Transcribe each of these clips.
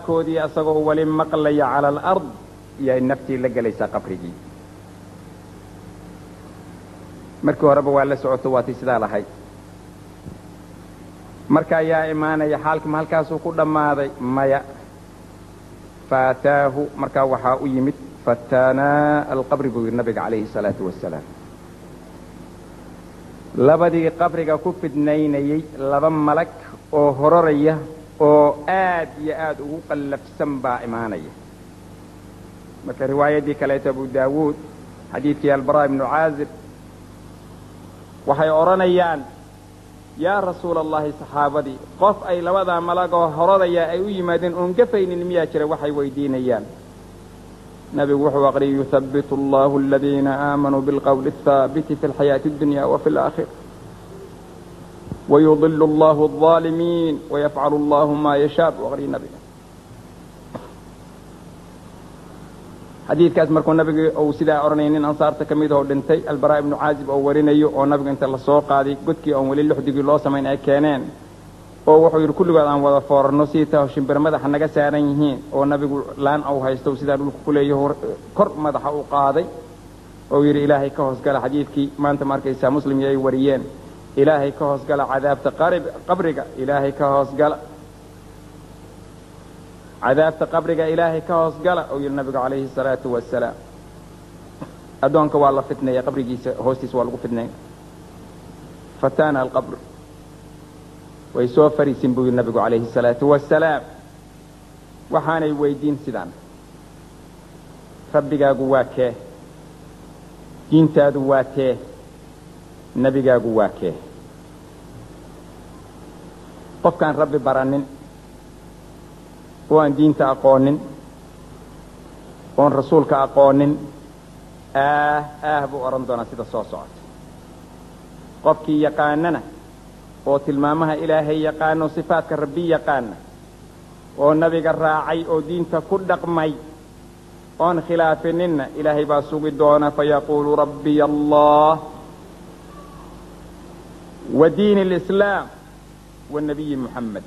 Koodii asagoo wali maqlaya cala alard yay naftii la gelaysaa qabrigii. Markii horeba waa la socoto, waatii sidaa lahayd. Marka yaa imaanaya? Xaalkii ma halkaasuu ku dhammaaday? Maya. Faataahu, markaa waxaa u yimid fataanaa alqabri buu yidhi nabiga calayhi الsalaatu wasalaam. Labadii qabriga ku fidnaynayey, laba malag oo hororaya oo aad iyo aad ugu qallafsan baa imaanaya. Marka riwaayaddii kaleeto, Abu Daawuud, xadiidkii Albaraa ibnu Caazib, waxay odhanayaan: "Yaa Rasuula Allahi, saxaabadii qof ay labadaa malagoo hororaya ay u yimaadeen oon gafaynin miyaa jira?" Waxay weydiinayaan nabigu wuxuu aqriyay: "Yuthabbitu Allahu aladiina aamanuu bilqowli الthaabiti fi alxayaati اddunya wa fi alaakhira wayudilu allahu الظaalimiin wayafcalu allahu maa yashaa," buu aqriyay nabiga xadiidkaas. Markuu nabiga uu sidaa odhanayay, nin ansaarta ka mid oo dhintay, Albaraa ibnu Caazib oo warinayo, oo nabigu inta lasoo qaaday godkii oon weli luxdigii loo samayn ay keeneen, oo wuxuu yidhi: "Kulligood aan wada foorarno sidii taho shimbir madaxa naga saaran yihiin," oo nabigu laan au haysto sidaa dhulka ku leeyaho kor madaxa u qaaday oo yidhi: "Ilaahay ka hoosgala." Xadiidkii maanta ma arkaysaa, Muslim iyo ay wariyeen: "Ilaahay ka hoosgala cadaabta qabriga, Ilaahay ka hoosgala cadaabta qabriga, Ilaahay ka hoosgala," oo yidhi nabigu calayhi الsalaatu wasalaam. Addoonka waa la fitneeya, qabrigiisa hoostiisa waa lagu fitneeya. Fatana alqabr, way soo fariisin buu yidhi nabigu calayhi الsalaatu wasalaam. Waxaanay weydiin sidaan: "Rabbigaagu waa kee? Diintaadu waa tee? Nebigaagu waa kee?" Qofkaan Rabbi baranin oo aan diinta aqoonin oon rasuulka aqoonin, aah aah buu odhan doonaa sida soo socota. Qofkii yaqaanana oo tilmaamaha Ilaahay yaqaano, sifaadka Rabbi yaqaana, oo nabiga raacay oo diinta ku dhaqmay oon khilaafininna, Ilaahay baa sugi doona. Fayaquulu: "Rabbiy Allah wa diini alislaam wa nabiyi Muxamed."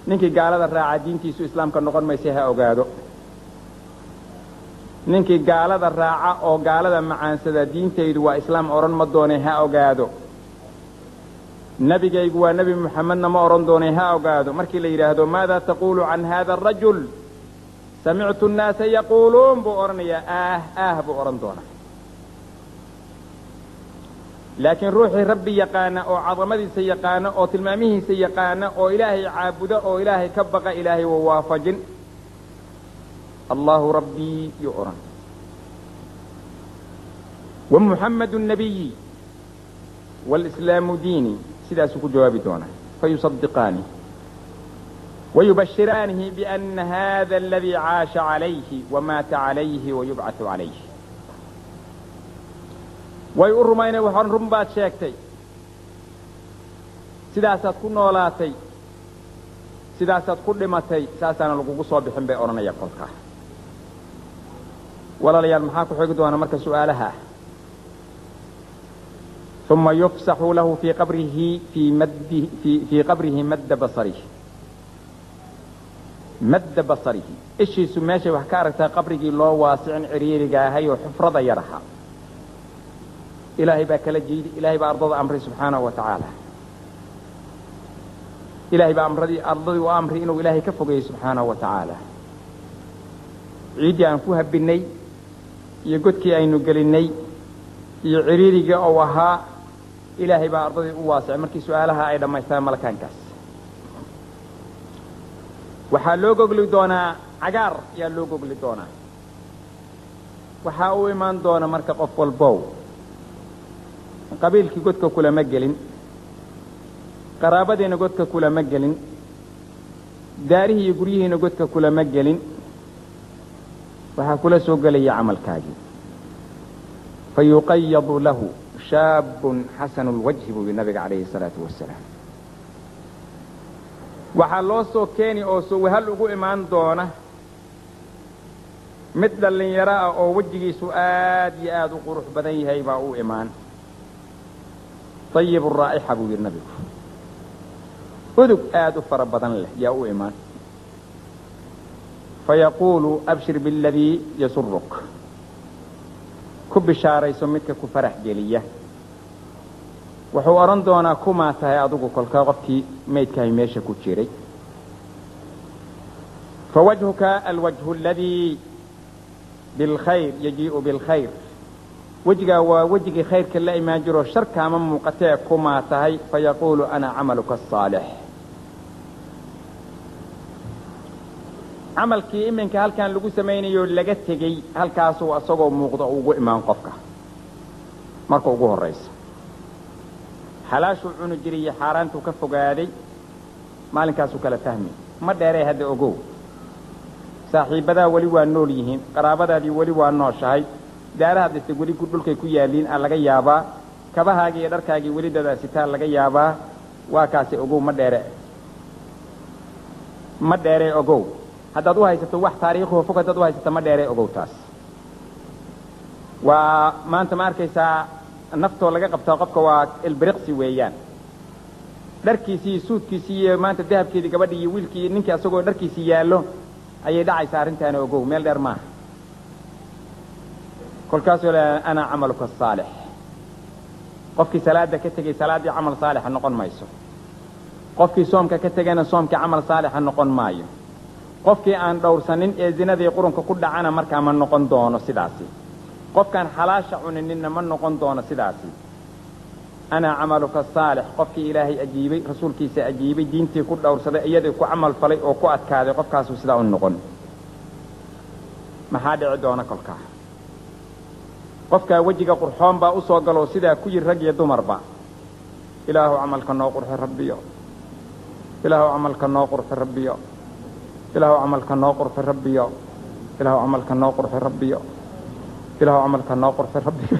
Ninkii gaalada raaca diintiisu islaamka noqon maysa, ha ogaado. Ninkii gaalada raaca oo gaalada macaansada, "Diintaydu waa islaam" odhan ma doone, ha ogaado. "Nebigaygu waa Nebi Muxamedna" ma odhan doone, ha ogaado. Markii la yidhaahdo: "Maada taquulu can hada arajul?" "Samictu nnaasa yaquuluun," buu odhanayaa. "Aah aah," buu odhan doonaa. Laakiin ruuxii Rabbi yaqaana oo cadamadiisa yaqaana oo tilmaamihiisa yaqaana oo Ilaahay caabuda oo Ilaahay ka baqa, Ilaahay wa waafajin. "Allahu rabbii," yuu odhan, "wa Muxammadu nabiyi walislaamu diini." Sidaasuu ku jawaabi doonaa. Fayusadiqaani wayubashiraanihi biana hada aladii caasha calayhi wamaata calayhi wayubcathu calayh. Way u rumaynay, waxaan: "Run baad sheegtay, sidaasaad ku noolaatay, sidaasaad ku dhimatay, saasaana lagugu soo bixin," bay odhanaya kolkaa. Walaalayaal, maxaa ku xigi doona marka su'aalaha? Uma yufsaxu lahu fii qabrihi fii maddi fii qabrihi madda basarihi, madda basarihi, ishiisu meeshay wax ka aragtaa qabrigii loo waasicin, ciriiriga ahay oo xufrada yar ahaa. Ilaahay baa kala jiidi. Ilaahay baa ardada amray subxaanahu wa tacaala. Ilaahay baa amradii ardadii u amray inuu Ilaahay ka fogeeyey subxaanahu wa tacaala. Ciiddii aan ku habinnay iyo godkii aynu gelinnay iyo ciriirigii ou ahaa, Ilaahay baa ardadii u waasicay. Markii su'aalaha ay dhammaystaan malakaankaas, waxaa loo gogli doonaa cagaar ayaa loo gogli doonaa. Waxaa u imaan doona marka qof walbow qabiilkii godka kulama gelin, qaraabadiina godka kulama gelin, daarihii iyo guryihiina godka kulama gelin. Waxaa kula soo gelaya camalkaagii. Fayuqayadu lahu shaabun xasanu lwajhi, buu yihi nabiga calayhi الsalaatu wasalaam. Waxaa loo soo keeni oo soo wahal ugu imaan doona mid dhallinyaro ah oo wejigiisu aad iyo aad u qurux badan yahay baa u imaan. Tayibu raa'ixa, buu yidhi nabigu, udug aad u fara badan leh yaa u imaan. Fayaquulu abshir bialadii yasuruk, ku bishaarayso midka ku farax geliya. Wuxuu odhan doonaa kumaa tahay adigu kolkaa qofkii maydkahay meesha ku jiray. Fawajhuka alwajhu aladii bilkhayr yajii'u bilkhayr, wejigaa waa wejigii khayrka la imaan jiroo sharkaama muuqatee kumaa tahay. Fayaquulu ana camaluka asaalix, camalkii iminka halkan lagu samaynayo laga tegey halkaasuu asagoo muuqda ugu imaan qofka marka ugu horraysa. Xalaashuu cuni jiray iyo xaaraantuu ka fogaaday maalinkaasuu kala fahmi. Ma dheeree hadda ogow, saaxiibbadaa weli waa nool yihiin, qaraabadaadii weli waa nooshahay, daarahaad dhistay weli dhulkay ku yaalliin aa laga yaabaa, kabahaagii iyo dharkaagii weli dadaasitaa laga yaabaa. Waa kaasi ogow, ma dheere, ma dheeree ogow. Haddaad u haysato wax taariikhuhu fog, haddaad u haysato ma dheeree ogow. Taas waa maanta ma arkaysaa naftoo laga qabtaa qofka waa ilbiriqsi weeyaan. Dharkiisii iyo suudkiisii iyo maanta dahabkeedii gabadhii iyo wiilkii iyo ninkii asagoo dharkiisii yaallo ayay dhacaysaa arrintaana ogow, meel dheer maaha. Kolkaasuu la ana camaluka asaalix, qofkii salaada ka tegey salaaddii camal saalixa noqon mayso, qofkii soomka ka tegayna soomkii camal saalixa noqon maayo, qofkii aan dhowrsanin ee zinadii qurunka ku dhacana markaa ma noqon doono sidaasi, qofkaan xalaasha cuninninna ma noqon doono sidaasi. Ana camaluka saalix, qofkii ilaahay ajiibay, rasuulkiisa ajiibay, diintii ku dhowrsaday, iyadii ku camal falay oo ku adkaaday, qofkaasuu sidaa u noqon. Maxaa dhici doona kolkaa? Qofkaa wejiga qurxoon baa u soo galoo sidaa ku yidhi rag iyo dumarba, ilaahu camalka noo qurxi rabbiyo, ilaahu camalka noo qurxi rabbiyo, ilaahu camalka noo qurxi rabbiyo, ilaahu camalka noo qurxi rabbiyo, ilaahu camalka noo qurxi rabbiyo.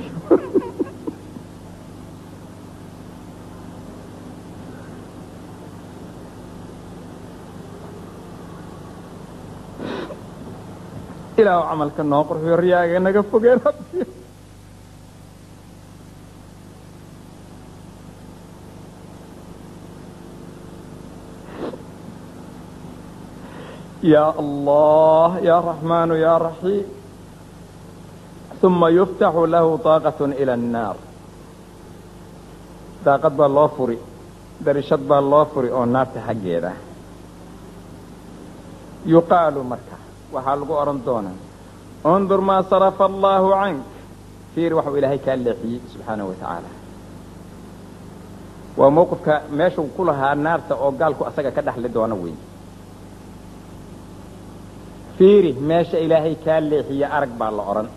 Ilaahu camalka noo qurxiyo, riyaaga naga fogee rabbiyo. يا الله يا رحمن يا رحيم. ثم يفتح له طاقة إلى النار، daaqad baa loo furi, darishad baa loo furi oo naarta xaggeeda. Yuqaalu marka waxaa lagu odhan doonaa undur maa sarafa allaahu cank, fiir waxuu ilaahay kaa leexiyey subxaanahu wa tacaala. Waa mowqifka meeshuu ku lahaa naarta oo gaalku asaga ka dhexli doono wey. Fiiri meesha ilaahay kaa leexiye arag baa la odhan.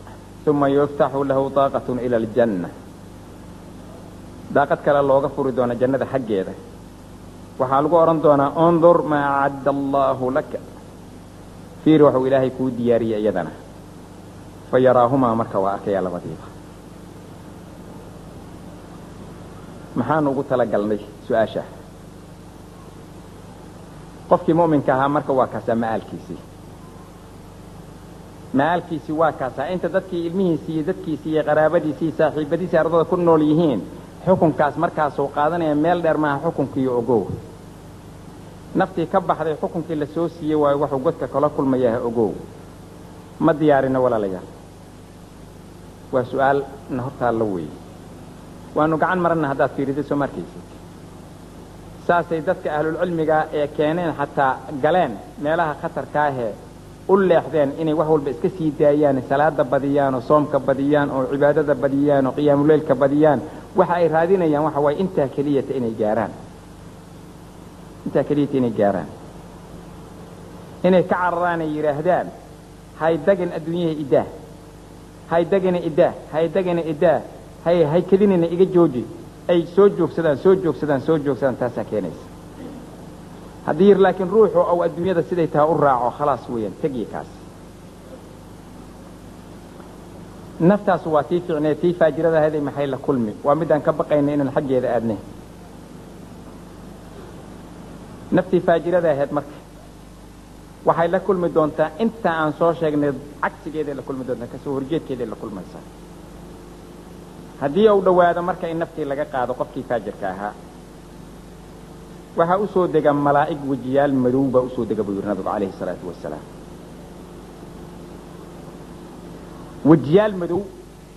Uma yuftaxu lahu daaqatun ila aljanna, daaqad kale looga furi doona jannada xaggeeda. Waxaa lagu odhan doonaa undur maa acadda allaahu laka, fiiri waxuu ilaahay kuu diyaariyey iyadana. Fa yaraahumaa, marka waa arkayaa labadiiba. Maxaanu ugu talagalnay su-aasha? Qofkii mu'minka ahaa marka waa kaasaa ma'aalkiisii, ma'aalkiisii waa kaasaa. Inta dadkii ilmihiisii iyo dadkiisii iyo qaraabadiisii iyo saaxiibadiisii ardada ku nool yihiin xukunkaas markaasuu qaadanaya, meel dheer maaha xukunkiiyo ogow. Naftii ka baxday xukunkii la soo siiyey waayo wuxuu godka kala kulmayaha ogow. Ma diyaarino walaalayaal, waa su-aal na hortaallo weeye. Waanu gacan maranna haddaad fiirisid soo markaysid. Saasay dadka ahlulcilmiga ee keeneen xataa galeen meelaha khatarkaahee u leexdeen inay wax walba iska sii daayaan, salaada badiyaan oo soomka badiyaan oo cibaadada badiyaan oo qiyaamuleylka badiyaan. Waxa ay raadinayaan waxa waaye intaa keliyata inay gaaraan, intaa keliyata inay gaaraan, inay ka cararaan ay yidhaahdaan haydagin adduunyaha idaah, haydagina idaah, haydagina idaah, hay hay kedinina iga jooji, ay soo joogsadaan, soo joogsadaan, soo joogsadaan. Taasaa keenaysa. Haddii laakiin ruuxu ou adduunyada siday tahay u raaco, khalaas weeyaan, tegiya kaas. Naftaasu waa tii fiicneed, tii faajirada ahayd maxay la kulmi? Waa midaan ka baqayna inaan xaggeeda aadnay. Naftii faajirada ahayd marka waxay la kulmi doontaa inta aan soo sheegnay cagsigeeday la kulmi doontaa, kasoo horjeedkeeday la kulmaysaa. Haddii uu dhowaado marka in naftii laga qaado qofkii faajirka ahaa, waxaa usoo dega malaa'ig wejiyaal madow baa usoo dega buu yidhi nabigu calayhi salaatu wasalaam. Wejiyaal madow,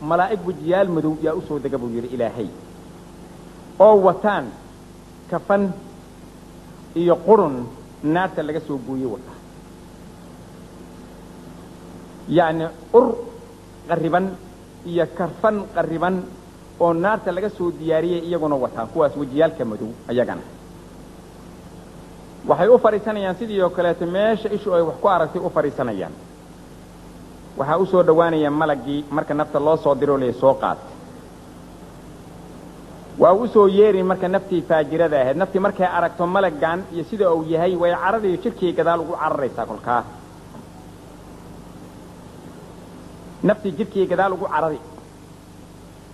malaa'ig wejiyaal madow yaa usoo dega buu yidhi Ilaahay, oo wataan kafan iyo qurun naarta laga soo gooyey wata, yacni ur qarriban iyo karfan qarriban oo naarta laga soo diyaariyey iyaguna wataan. Kuwaas wejiyaalka madow ayagana waxay u fadhiisanayaan sidii oo kaleeto meesha ishu ay wax ku aragtay u fadhiisanayaan. Waxaa u soo dhowaanaya malaggii marka nafta loo soo diro lay soo qaat, waa u soo yeeri marka naftii faajirada ahayd. Naftii markay aragto malaggan iyo sida uu yahay way cararayo, jidhkii gadaal ugu cararaysaa. Kolkaa naftii jidhkii gadaal ugu carari,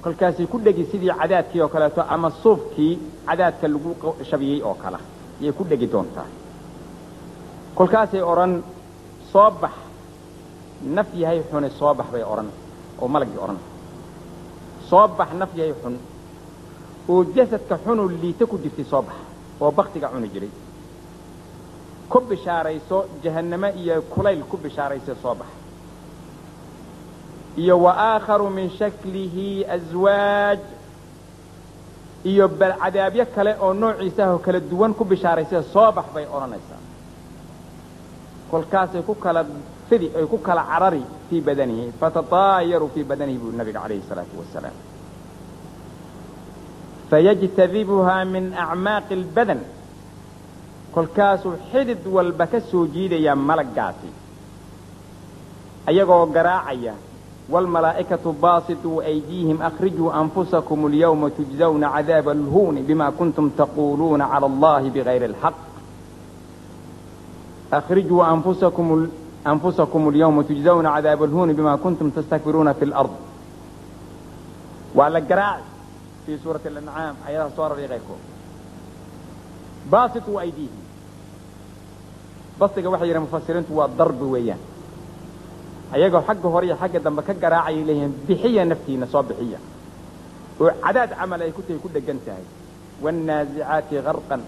kolkaasay ku dhegi sidii cadaadkii oo kaleeto ama suufkii cadaadka lagu shabiyey oo kale yay ku dhegi doontaa. Kolkaasay odhan, soo bax naf yahay xune, soo bax bay odhan, oo malaggii odhan, soo bax naf yahay xun oo jasadka xunu liita ku jirtay, soo bax oo baktiga cuni jiray, ku bishaarayso jahannamo iyo kulayl ku bishaarayso, soo bax. Iyo wa aakharu min shaklihi aswaaj, iyo bal cadaabyo kale oo noociisa ah oo kala duwan ku bishaaraysa, soo bax bay odhanaysaa. Kolkaasay ku kala fidi ay ku kala carari fii badanihi, fatataayaru fii badanihi buu nabiga calayhi salaatu wasalaam. Fayajtadibuhaa min acmaaqi albadan, kolkaasuu xidid walba ka soo jiidayaa malaggaasi ayagoo garaacaya. Waalmalaa'ikatu baasituu aydiihim akhrijuu anfusakum alyawma tujzawna cadaaba alhuuni bima kuntum taquuluuna cala allahi bigayri alxaq, akhrijuu anfusakum alyawma tujzawna cadaaba alhuuni bima kuntum tastakbiruuna fi lard. Waa la garaaci fii suurati alancaam ayadaha soo araray kayrkood. Baasituu aydiihim, basiga waxay yidhahen mufasiriintu waa darbi weeyaan, ayagoo xagga hore iyo xagga dambe ka garaacayay leeyihiin bixiya naftiina, soo bixiya, oo cadaad camal ay ku tahay ku dhegan tahay. Waannaasicaati garqan,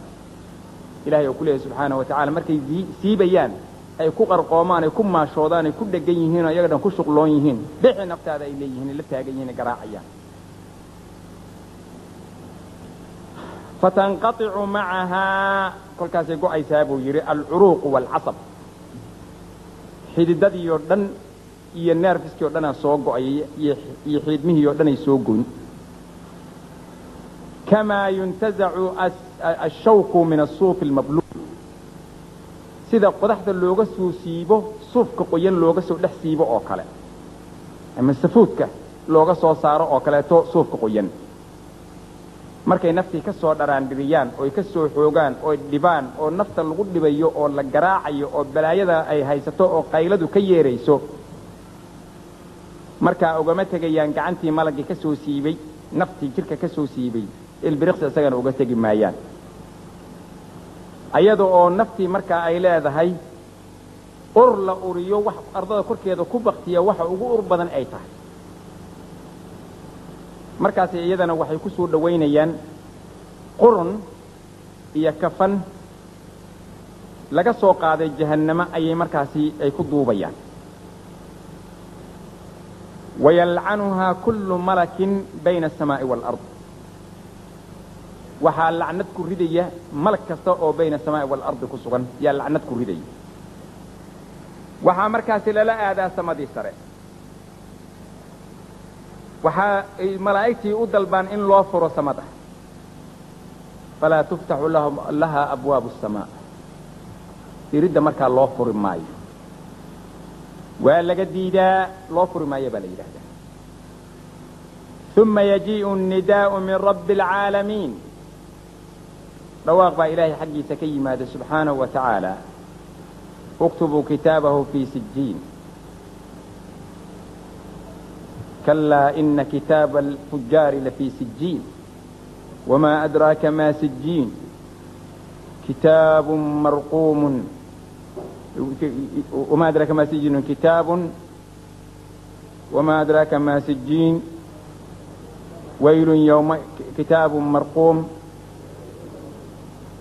ilahay oo ku leeyahy subxaanahu wa tacala, markay siibayaan ay ku qarqoomaan, ay ku maashoodaan, ay ku dhegan yihiin oo iyaga dhan ku shuqloon yihiin, bixi naftaada ay leeyihiin, la taagan yihiin, garaacayaan. Fatanqaicu macahaa, kolkaasay go'aysaa buu yidhi alcuruuqu waalcasab, xididadii oo dhan iyo neerfiskii o dhanaa soo go'ay iyo xiidmihii oo dhanay soo goyn. Kamaa yuntazacu ashawku min asuufi almabluul, sida qodaxda looga soo siibo suufka qoyan looga soo dhex siibo oo kale, ama safuudka looga soo saaro oo kaleeto suufka qoyan. Markay naftii ka soo dharaandhiriyaan oy ka soo xoogaan oy dhibaan oo nafta lagu dhibayo oo la garaacayo oo balaayada ay haysato oo qayladu ka yeerayso, markaa ugama tegayaan gacantii malaggii ka soo siibay naftii jidhka ka soo siibay, ilbiriqsi isagana uga tegi maayaan, ayada oo naftii markaa ay leedahay ur la uriyo wax ardada korkeeda ku baktiya waxa ugu ur badan ay tahay. Markaas iyadana waxay ku soo dhowaynayaan qurun iyo kafan laga soo qaaday jahannamo ayay markaasi ay ku duubayaan. Wayalcanuhaa kullu malakin bayna asamaa'i waalard, waxaa lacnad ku ridaya malag kasta oo bayna asamaa'i waalardi ku sugan yaa lacnad ku ridaya. Waxaa markaasi lala aadaa samadii sare, waxaa ay malaa'igtii u dalbaan in loo furo samada, falaa tuftaxu laha abwaabu asamaa, iridda markaa loo furi maayo, waa laga diidaa, loo furi maayo baa la yidhahdaa. Uma yajii'u annidaa'u min rabbi alcaalamiin, dhawaaq baa ilaahay xaggiisa ka yimaada subxaanahu wa tacaala, uktubuu kitaabahu fii sijiin, kalaa ina kitaaba alfujaari lafii sijiin, wamaa adraaka ma sijiin, kitaabu marquumun, wamaa adraaka ma sijiin, kitaabun, wamaa adraaka ma sijiin, waylun yowma, kitaabun marquum,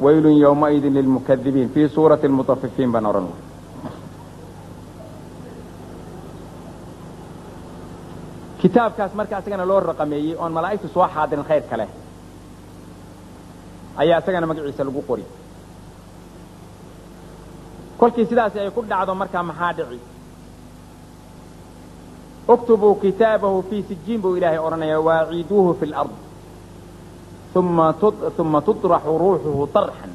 waylun yowmaidin lilmukadibiin fii suurati almutafifiin baan odhan. Kitaabkaas marka asagana loo raqameeyey oon malaa'igtu soo xaadirin khayr kale ayaa isagana magaciisa lagu qori. Kolkii sidaasi ay ku dhacdo markaa maxaa dhici? Uktubuu kitaabahu fii sijiin buu ilaahay odhanaya, waaciiduuhu fi lard uma tuطraxu ruuxuhu طarxan.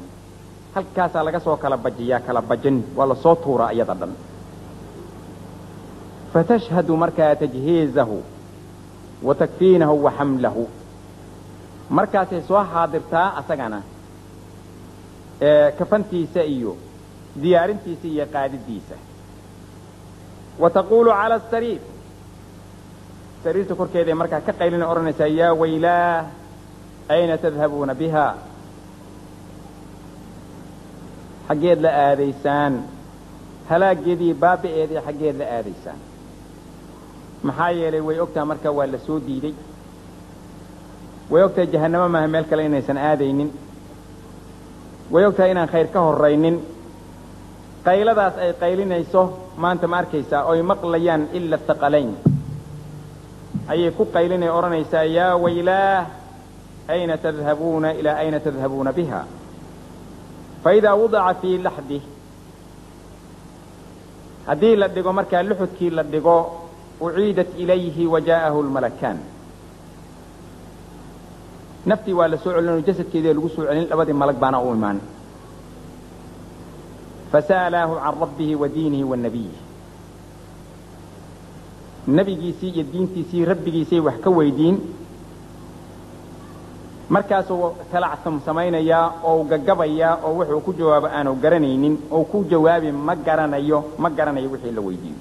Halkaasaa laga soo kala bajiyaa, kala bajin, waa lasoo tuuraa iyada dhan. Fatashhadu markaa tajhiizahu wa takfiinahu wa xamlahu. Markaasay soo xaadirtaa asagana kafantiisa iyo diyaarintiisa iyo qaadidiisa. Wa taquulu cala asariir, sariirta korkeeday markaa ka qaylina odhanaysaa, yaa waylaah ayna tadhabuuna biha, xaggeed la aadaysaan, halaaggeedii baabi'eedii xaggeed la aadaysaan. Maxaa yeelay way ogtaha marka waa la soo diiday, way ogtahay jahannamo maaha meel kale inaysan aadaynin, way ogtahay inaan khayr ka horraynin. Qayladaas ay qaylinayso maanta ma arkaysaa oy maqlayaan ila thaqalayn ayay ku qaylinay odhanaysaa, yaa waylaah ayna tadhabuuna ilaa ayna tadhabuuna biha. Faidaa wudica fii laxdih, haddii la dhigo markaa luxudkii la dhigo, uciidat ilayhi wa jaa'ahu lmalakaan. Naftii waa la soo celin, jasadkeedii lagu soo celin, labadii malag baana u imaan. Fasa'alaahu can rabbihi wa diinihi wa nabiyih, nebigiisii iyo diintiisii rabbigiisay wax ka weydiin. Markaasuu talacsum samaynayaa oo gagabayaa oo wuxuu ku jawaabo aanu garanaynin, oo ku jawaabi ma garanayo, ma garanayo wixii la weydiiyo.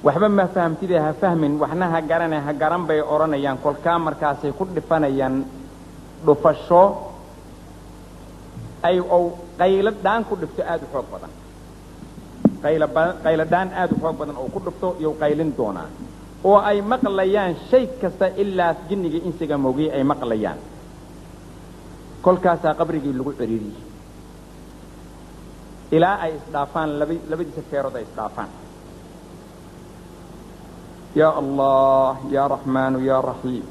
Waxba ma fahamtide, ha fahmin, waxna ha garane, ha garan bay odhanayaan. Kolkaa markaasay ku dhifanayaan dhufasho ay ou qaylo dhaan ku dhifto aada u xoog badan, qaylo dhaan aada u xoog badan oo ku dhifto iyou qaylin doonaa, oo ay maqlayaan shay kasta ilaa jinniga insiga moogiyey ay maqlayaan. Kolkaasaa qabrigii lagu ciriiriyey ilaa ay isdhaafaan, labadiisa feerood ay isdhaafaan. Ya allah ya raxmaanu ya raxiim,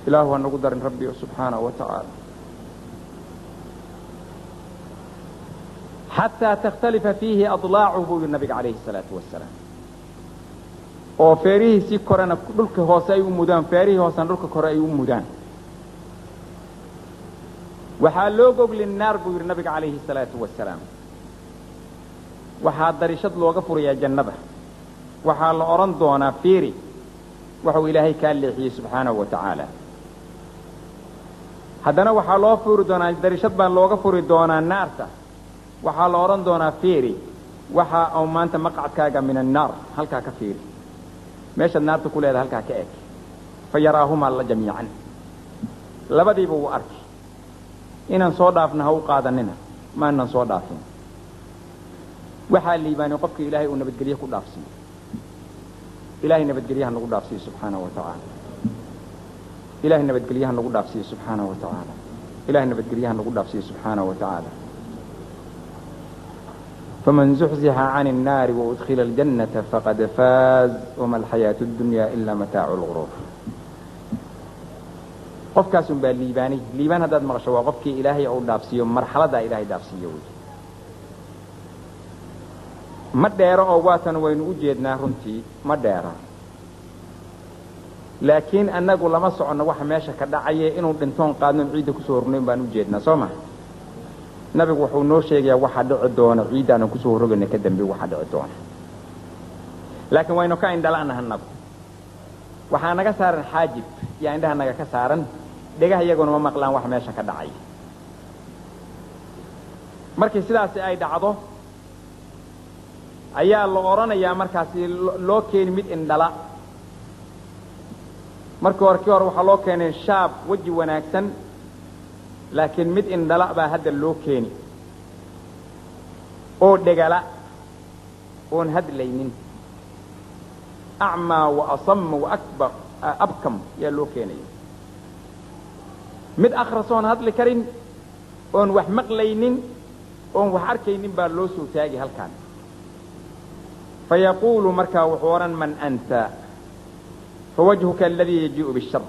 ilaahu ha nagu darin rabbi subxaanahu wa tacaala. Xataa takhtalifa fiihi adlaacuhu buu yidhi nabiga calayhi الsalaatu wasalaam, oo feerihiisii korena dhulka hoose ay u mudaan, feerihii hoosena dhulka kore ay u mudaan. Waxaa loo gogli naar buu yidhi nabiga calayhi الsalaatu wasalaam. Waxaa darishad looga furayaa jannada, waxaa la odhan doonaa fiiri waxuu ilaahay kaa leexiyey subxaanahu wa tacaala. Haddana waxaa loo furi doonaa darishad baa looga furi doonaa naarta, waxaa la odhan doonaa fiiri waxa uu maanta maqcadkaaga min annaar, halkaa ka fiiri meeshaad naarta ku leedahay, halkaa ka eg. Fa yaraahumaa la jamiican, labadiiba wuu arki. Inaan soo dhaafna ha u qaadanina, maanan soo dhaafin. Waxaa liibaanay qofka ilaahay uu nabadgelye ku dhaafsiiyo. Ilahay nabadgelyaha nagu dhaafsiiyo subxaanahu wa tacaala. Ilahay nabadgelyaha nagu dhaafsiiyo subxaanahu wa tacaala. Ilahay nabadgelyaha nagu dhaafsiiyo subxaanahu wa tacaala. Faman zuxzixa can الnaari waudkhila اljannata faqad faaz, wama alxayaaةu اddunya ila mataacu اlguruur. Qofkaasun baa liibaanay. Liibaan haddaad maqasho waa qofkii ilaahay uu dhaafsiiyo marxaladdaa ilaahay dhaafsiiyo wey. Ma dheero oo waatan waynu u jeednaa, runtii ma dheera, laakiin annagu lama soconno waxa meesha ka dhacaya. Inuu dhintoon qaadnon ciidda kusoo hornayn baan u jeednaa, soo ma? Nabigu wuxuu noo sheegayaa waxa dhici doona ciiddaanan kusoo horrogayna ka dambe waxa dhici doona, laakiin waynu ka indhala'naha annagu. Waxaa naga saaran xaajib yaa indhaha naga ka saaran, dhegaha iyaguna ma maqlaan waxa meesha ka dhacaya. Markii sidaasi ay dhacdo ayaa la odhanayaa markaasi loo keeni mid indhala. Markii hore kii hore waxaa loo keenay shaab weji wanaagsan, laakiin mid indhala baa hadda loo keeni oo dhegala oon hadlaynin. Acmaa wa asama wa akbar abkam yaa loo keenaya, mid akhras oon hadli karin, oon wax maqlaynin, oon wax arkaynin baa loo soo taagi halkaan. Fayaquulu markaa wuxuu odhan man anta fawajhuka aladii yajii'u bishar.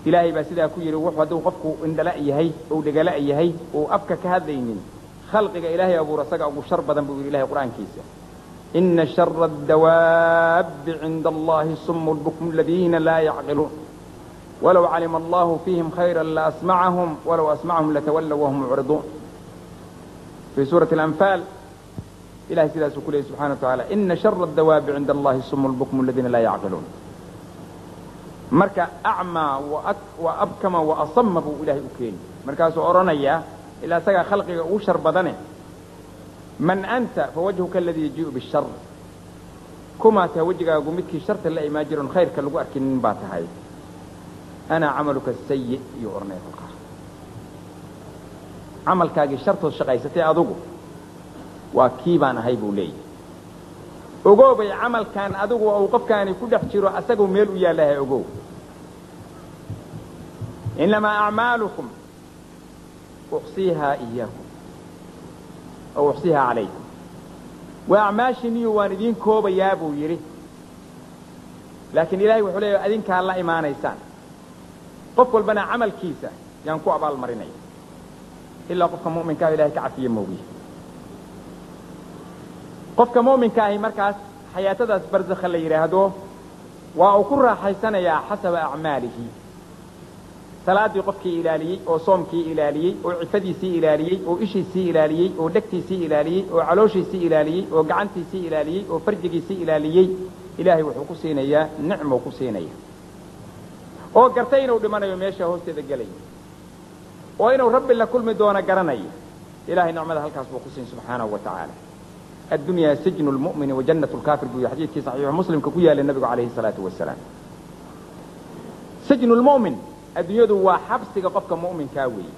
Ilaahay baa sidaa ku yidhi wuxuu hadduu qofku indhala yahay ou dhegala yahay ou afka ka hadlaynin khalqiga ilaahay abuur asaga ugu shar badan buu yidhi ilahay qur'aankiisa ina shara addawaabbi cinda allahi sumu lbukmu aladiina laa yacqiluun walow calima allahu fiihim khayra la asmacahum walow asmacahum latawallow wahum mucriduun. Fii suurati alanfaal ilahay sidaasuu ku leeyay subxana wa tacaala ina shara addawaabi cinda allahi sumu lbukmu aladiina laa yacqiluun. Marka acmaa wa abkama wa asama buu ilaahay u keeni. Markaasuu odhanayaa ilaa isagaa khalqiga ugu shar badane man anta fawajhuka aladii yajii'u bishar, kumaa tahay wejigaagu midkii sharta la imaan jiron khayrka lagu arkinin baa tahay. Ana camaluka sayi iyuu odhanaya kolkaa camalkaagii shartood shaqaysatay adugu waa kii baan ahay buu leeyahy. Ogoobay camalkan adigu uu qofkaani ku dhex jiro asaguu meel u yaallahay ogow. Innamaa acmaalukum uxsiihaa iyaakum aw uxsiihaa calaykum. Waa acmaashiniyu waan idiin koobayaa buu yidhi, laakiin ilaahay wuxuu leeyahy adinkaa la imaanaysaan, qof walbana camalkiisa yaan ku abaal marinaya ilaa qofka mu'minka ah ilahay ka cafiye moogiye. Qofka mu'minka ahi markaas xayaatadaas barzakha la yidhaahdo waa uu ku raaxaysanayaa xasaba acmaalihi. Salaaddii qofkii ilaaliyey oo soomkii ilaaliyey oo cifadiisii ilaaliyey oo ishiisii ilaaliyey oo dhegtiisii ilaaliyey oo calooshiisii ilaaliyey oo gacantiisii ilaaliyey oo farjigiisii ilaaliyey, ilaahay wuxuu ku siinayaa nicmou ku siinaya oo gartay inuu dhimanayo meesha hoosteeda gelaya oo inuu rabbi la kulmi doono garanaya, ilahay nicmada halkaas buu ku siin subxaanahu wa tacaala. Addunyaa sijnu lmu'mini wa jannatu lkaafir buu yihi xadiidkii saxiixu muslimka ku yaalay nabigu calayhi salaatu wasalaam. Sijnu lmu'min adduunyadu waa xabsiga qofka mu'minkaa weeye.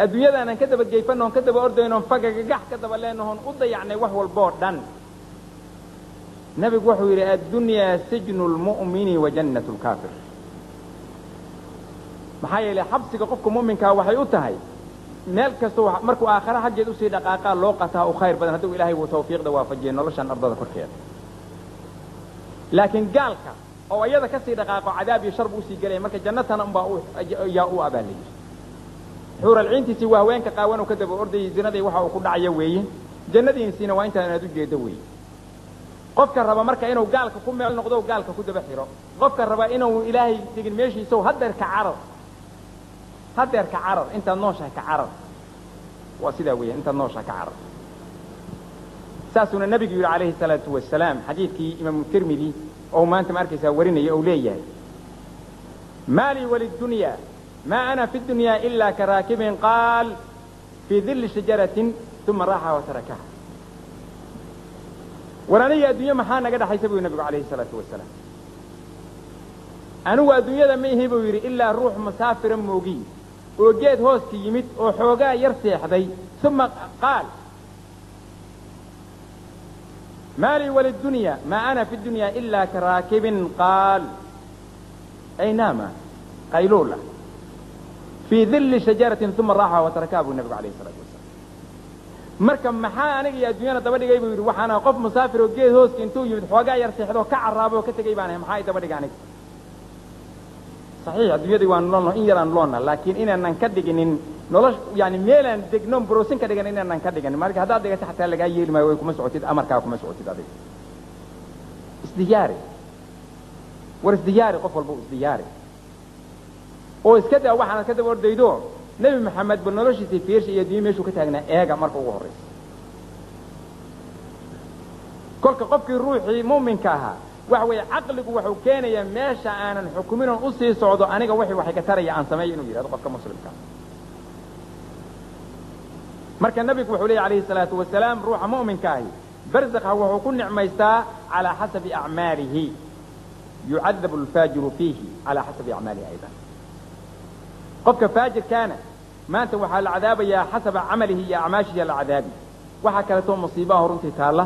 Adduunyadaanaan ka daba geyfannoon ka daba ordaynoon fagagagax ka daba leenahoon u dayacnay wax walboo dhan. Nabigu wuxuu yidhi addunyaa sijnu lmu'mini wa jannatu lkaafir. Maxaa yeelay xabsiga qofka mu'minkaa waxay u tahay meel kastoo markuu aakhare xaggeed usii dhaqaaqaa loo qataa u khayr badan hadduu ilaahay uu tawfiiqda waafajiyo noloshan ardada korkeeda. Laakiin gaalka oo iyada ka sii dhaqaaqo cadaab iyo shar buu usii gelaya, marka jannatana unbaa yaa u abaa la yidhi. Xuuralciintiisii waa haweenka qaawan oo ka daba ordayay zinadii waxa uu ku dhacaya weeye, jannadiisiina waa intaan aad u jeedo weeye. Qofka raba marka inuu gaalka ku meel noqdo gaalka ku daba xiro, qofka raba inuu ilaahay degin meeshiisa haddeer ka carar, haddeer ka carar, intaad nooshahay ka carar, waa sidaa weeye, intaad nooshahay ka carar. Saasuuna nabigu yidhi calayhi salaatu wasalaam xadiidkii imaamu Tirmidi oo maanta ma arkaysaa warinaya ou leeyahay maa lii walidunya maa ana fi dunya ila karaakibin qaal fii dilli shajaratin uma raaxa wa tarakaha. War aniga adduunye maxaa naga dhaxaysa buu nabigu calayhi salaatu wasalaam. Anigu adduunyada ma ihi buu yidhi ilaa ruux musaafira moogiy oo geed hooska yimid oo xoogaa yar seexday, uma qaal maa lii walidunya maa ana fi dunya ila karaakibin qaal ay naama qayluula fii dilli shajaratin uma raaxa wa tarakaha buu nabigu calayhi salaatu wasalaam. Marka maxaa aniga iyo adduunyana daba dhigay buu yidhi, waxaana qof musaafir oo geed hooska intuu yimid xoogaa yar seexdoo ka carraabo oo ka tegey baan ahay, maxaa i daba dhiga aniga? Saxiix adduunyadii waan noolno in yaraan loonna, laakiin inaanan ka dhiginin nolosh, yani meelaan degnoon broosin ka dhigan inaanan ka dhiganin. Marka haddaad dhigato xataa lagaa yeeli maayo, way kuma socotid, amarkaa kuma socotid adiga. Isdiyaari, war isdiyaari, qof walba isdiyaari oo iska daa waxaanad ka daba ordaydo. Nebi Maxamed bal noloshiisii fiirsha iyo adduunye meeshuu ka taagnaa eega marka ugu horraysa. Kolka qofkii ruuxii mu'minka ahaa waxa weeye caqligu wuxuu keenayaa meesha aanan xukumin oon usii socdo aniga wixii waxay ka taraya aan sameeyo inuu yidhahdo qofka muslimka. Marka nabigu wuxuu leeyahy calayhi salaatu wasalaam ruuxa mu'minka ahi barzakha wuxuu ku nicmaystaa calaa xasabi acmaalihi, yucadabu alfaajiru fiihi calaa xasabi acmaalihi aydan. Qofka faajirkaana maanta waxaa la cadaabayaa xasaba camalihi iyo acmaashihi la cadaabi. Waxaa kaleetoo musiibaha runtii taalla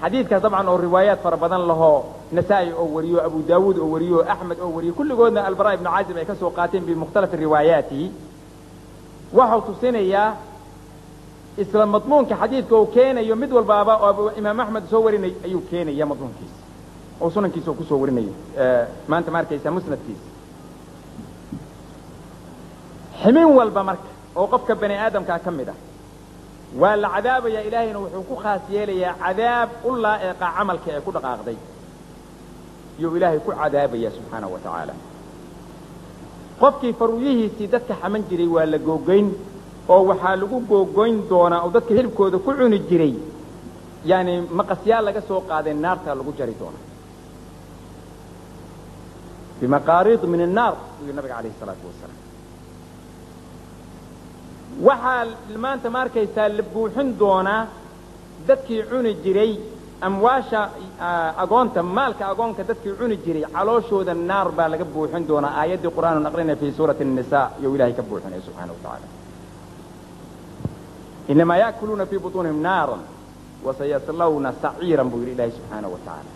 xadiidkaas dabcan oo riwaayaat fara badan lahoo Nasaa'i oo wariyo, Abu Daawuud oo wariyo, Axmed oo wariyo, kulligoodna Albaraa ibnu Caazib ay ka soo qaateen bimukhtalafi riwaayaatihi, waxau tusinayaa Isla madmuunka xadiidka uu keenayo mid walbaaba oo Imaam Axmed soo warinay ayuu keenaya madmuunkiisa oo sunankiisa uu ku soo warinayo maanta ma arkaysaa musnadkiisa. Ximin walba marka oo qofka bani aadamkaa ka mid ah waa la cadaabayaa, ilaahayna wuxuu ku khaas yeelayaa cadaab u laa'iqa camalka ee ku dhaqaaqday yuu ilaahay ku cadaabaya subxaanahu wa tacaala. Qofkii faruuyihiisii dadka xaman jiray waa la googoyn oo waxaa lagu googoyn doonaa oo dadka hilibkooda ku cuni jiray, yani maqasyaal laga soo qaaday naartaa lagu jari doonaa bimaqaariid min annaar buu nabiga calayhi salaatu wasalaam. Waxaa maanta ma arkaysaa la buuxin doonaa dadkii cuni jiray amwaasha agoonta, maalka agoonka dadkii cuni jiray calooshooda naar baa laga buuxin doonaa. Aayaddii qur'aanu aqrinaya fii suurati الnisaa iyuu ilahay ka buuxinaya subxaana wa tacaala. Inamaa yaakuluuna fii butuunihim naaran wasayaslawna saciiran buu yidhi ilahay subxaana wa tacaala.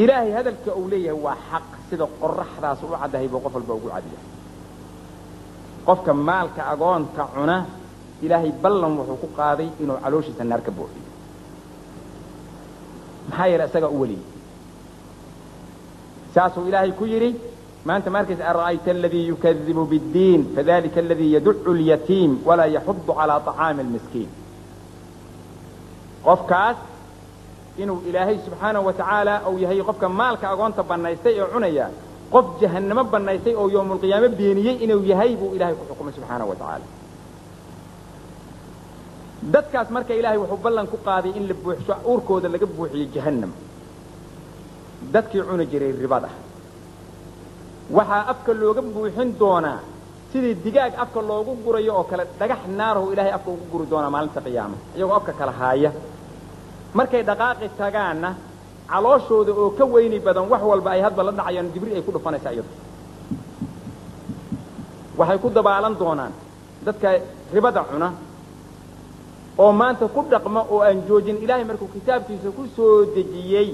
Ilaahay hadalka uu leeyahay waa xaq, sida qoraxdaas u caddahay buu qof walba ugu cadyahay. Qofka maalka agoonka cuna ilaahay ballan wuxuu ku qaaday inuu calooshiisa naar ka buuxiyo, maxaa yeelay isagaa u weliyey. Saasuu ilaahay ku yidhi maanta ma arkaysa ara'ayta aladii yukadibu biاddiin fadalika aladii yaducu اlyatiim walaa yaxudu calaa طacaami almiskiin. Qofkaas inuu ilaahay subxaanahu wa tacaala uu yahay qofka maalka agoonta bannaystay ee cunaya, qof jahannamo bannaystay oo yowmulqiyaame beeniyey inuu yahay buu ilahay ku xukumay subxaanahu wa tacaala. Dadkaas marka ilaahay wuxuu ballan ku qaaday in la buuxsho uurkooda laga buuxiyo jahannam. Dadkii cuni jiray ribada waxaa afka looga buuxin doonaa sidii digaag afka loogu gurayo oo kale, dhagax naarahu ilaahay afka ugu guri doonaa maalinta qiyaama, iyagoo afka kala haaya. Markay dhaqaaqi tagaanna calooshooda oo ka weyni badan wax walba ay hadba la dhacayaan dibri ay ku dhufanaysaa iyadu. Waxay ku dabaalan doonaan dadka ribada cuna oo maanta ku dhaqma oo aan joojin ilaahay markuu kitaabkiisa ku soo dejiyey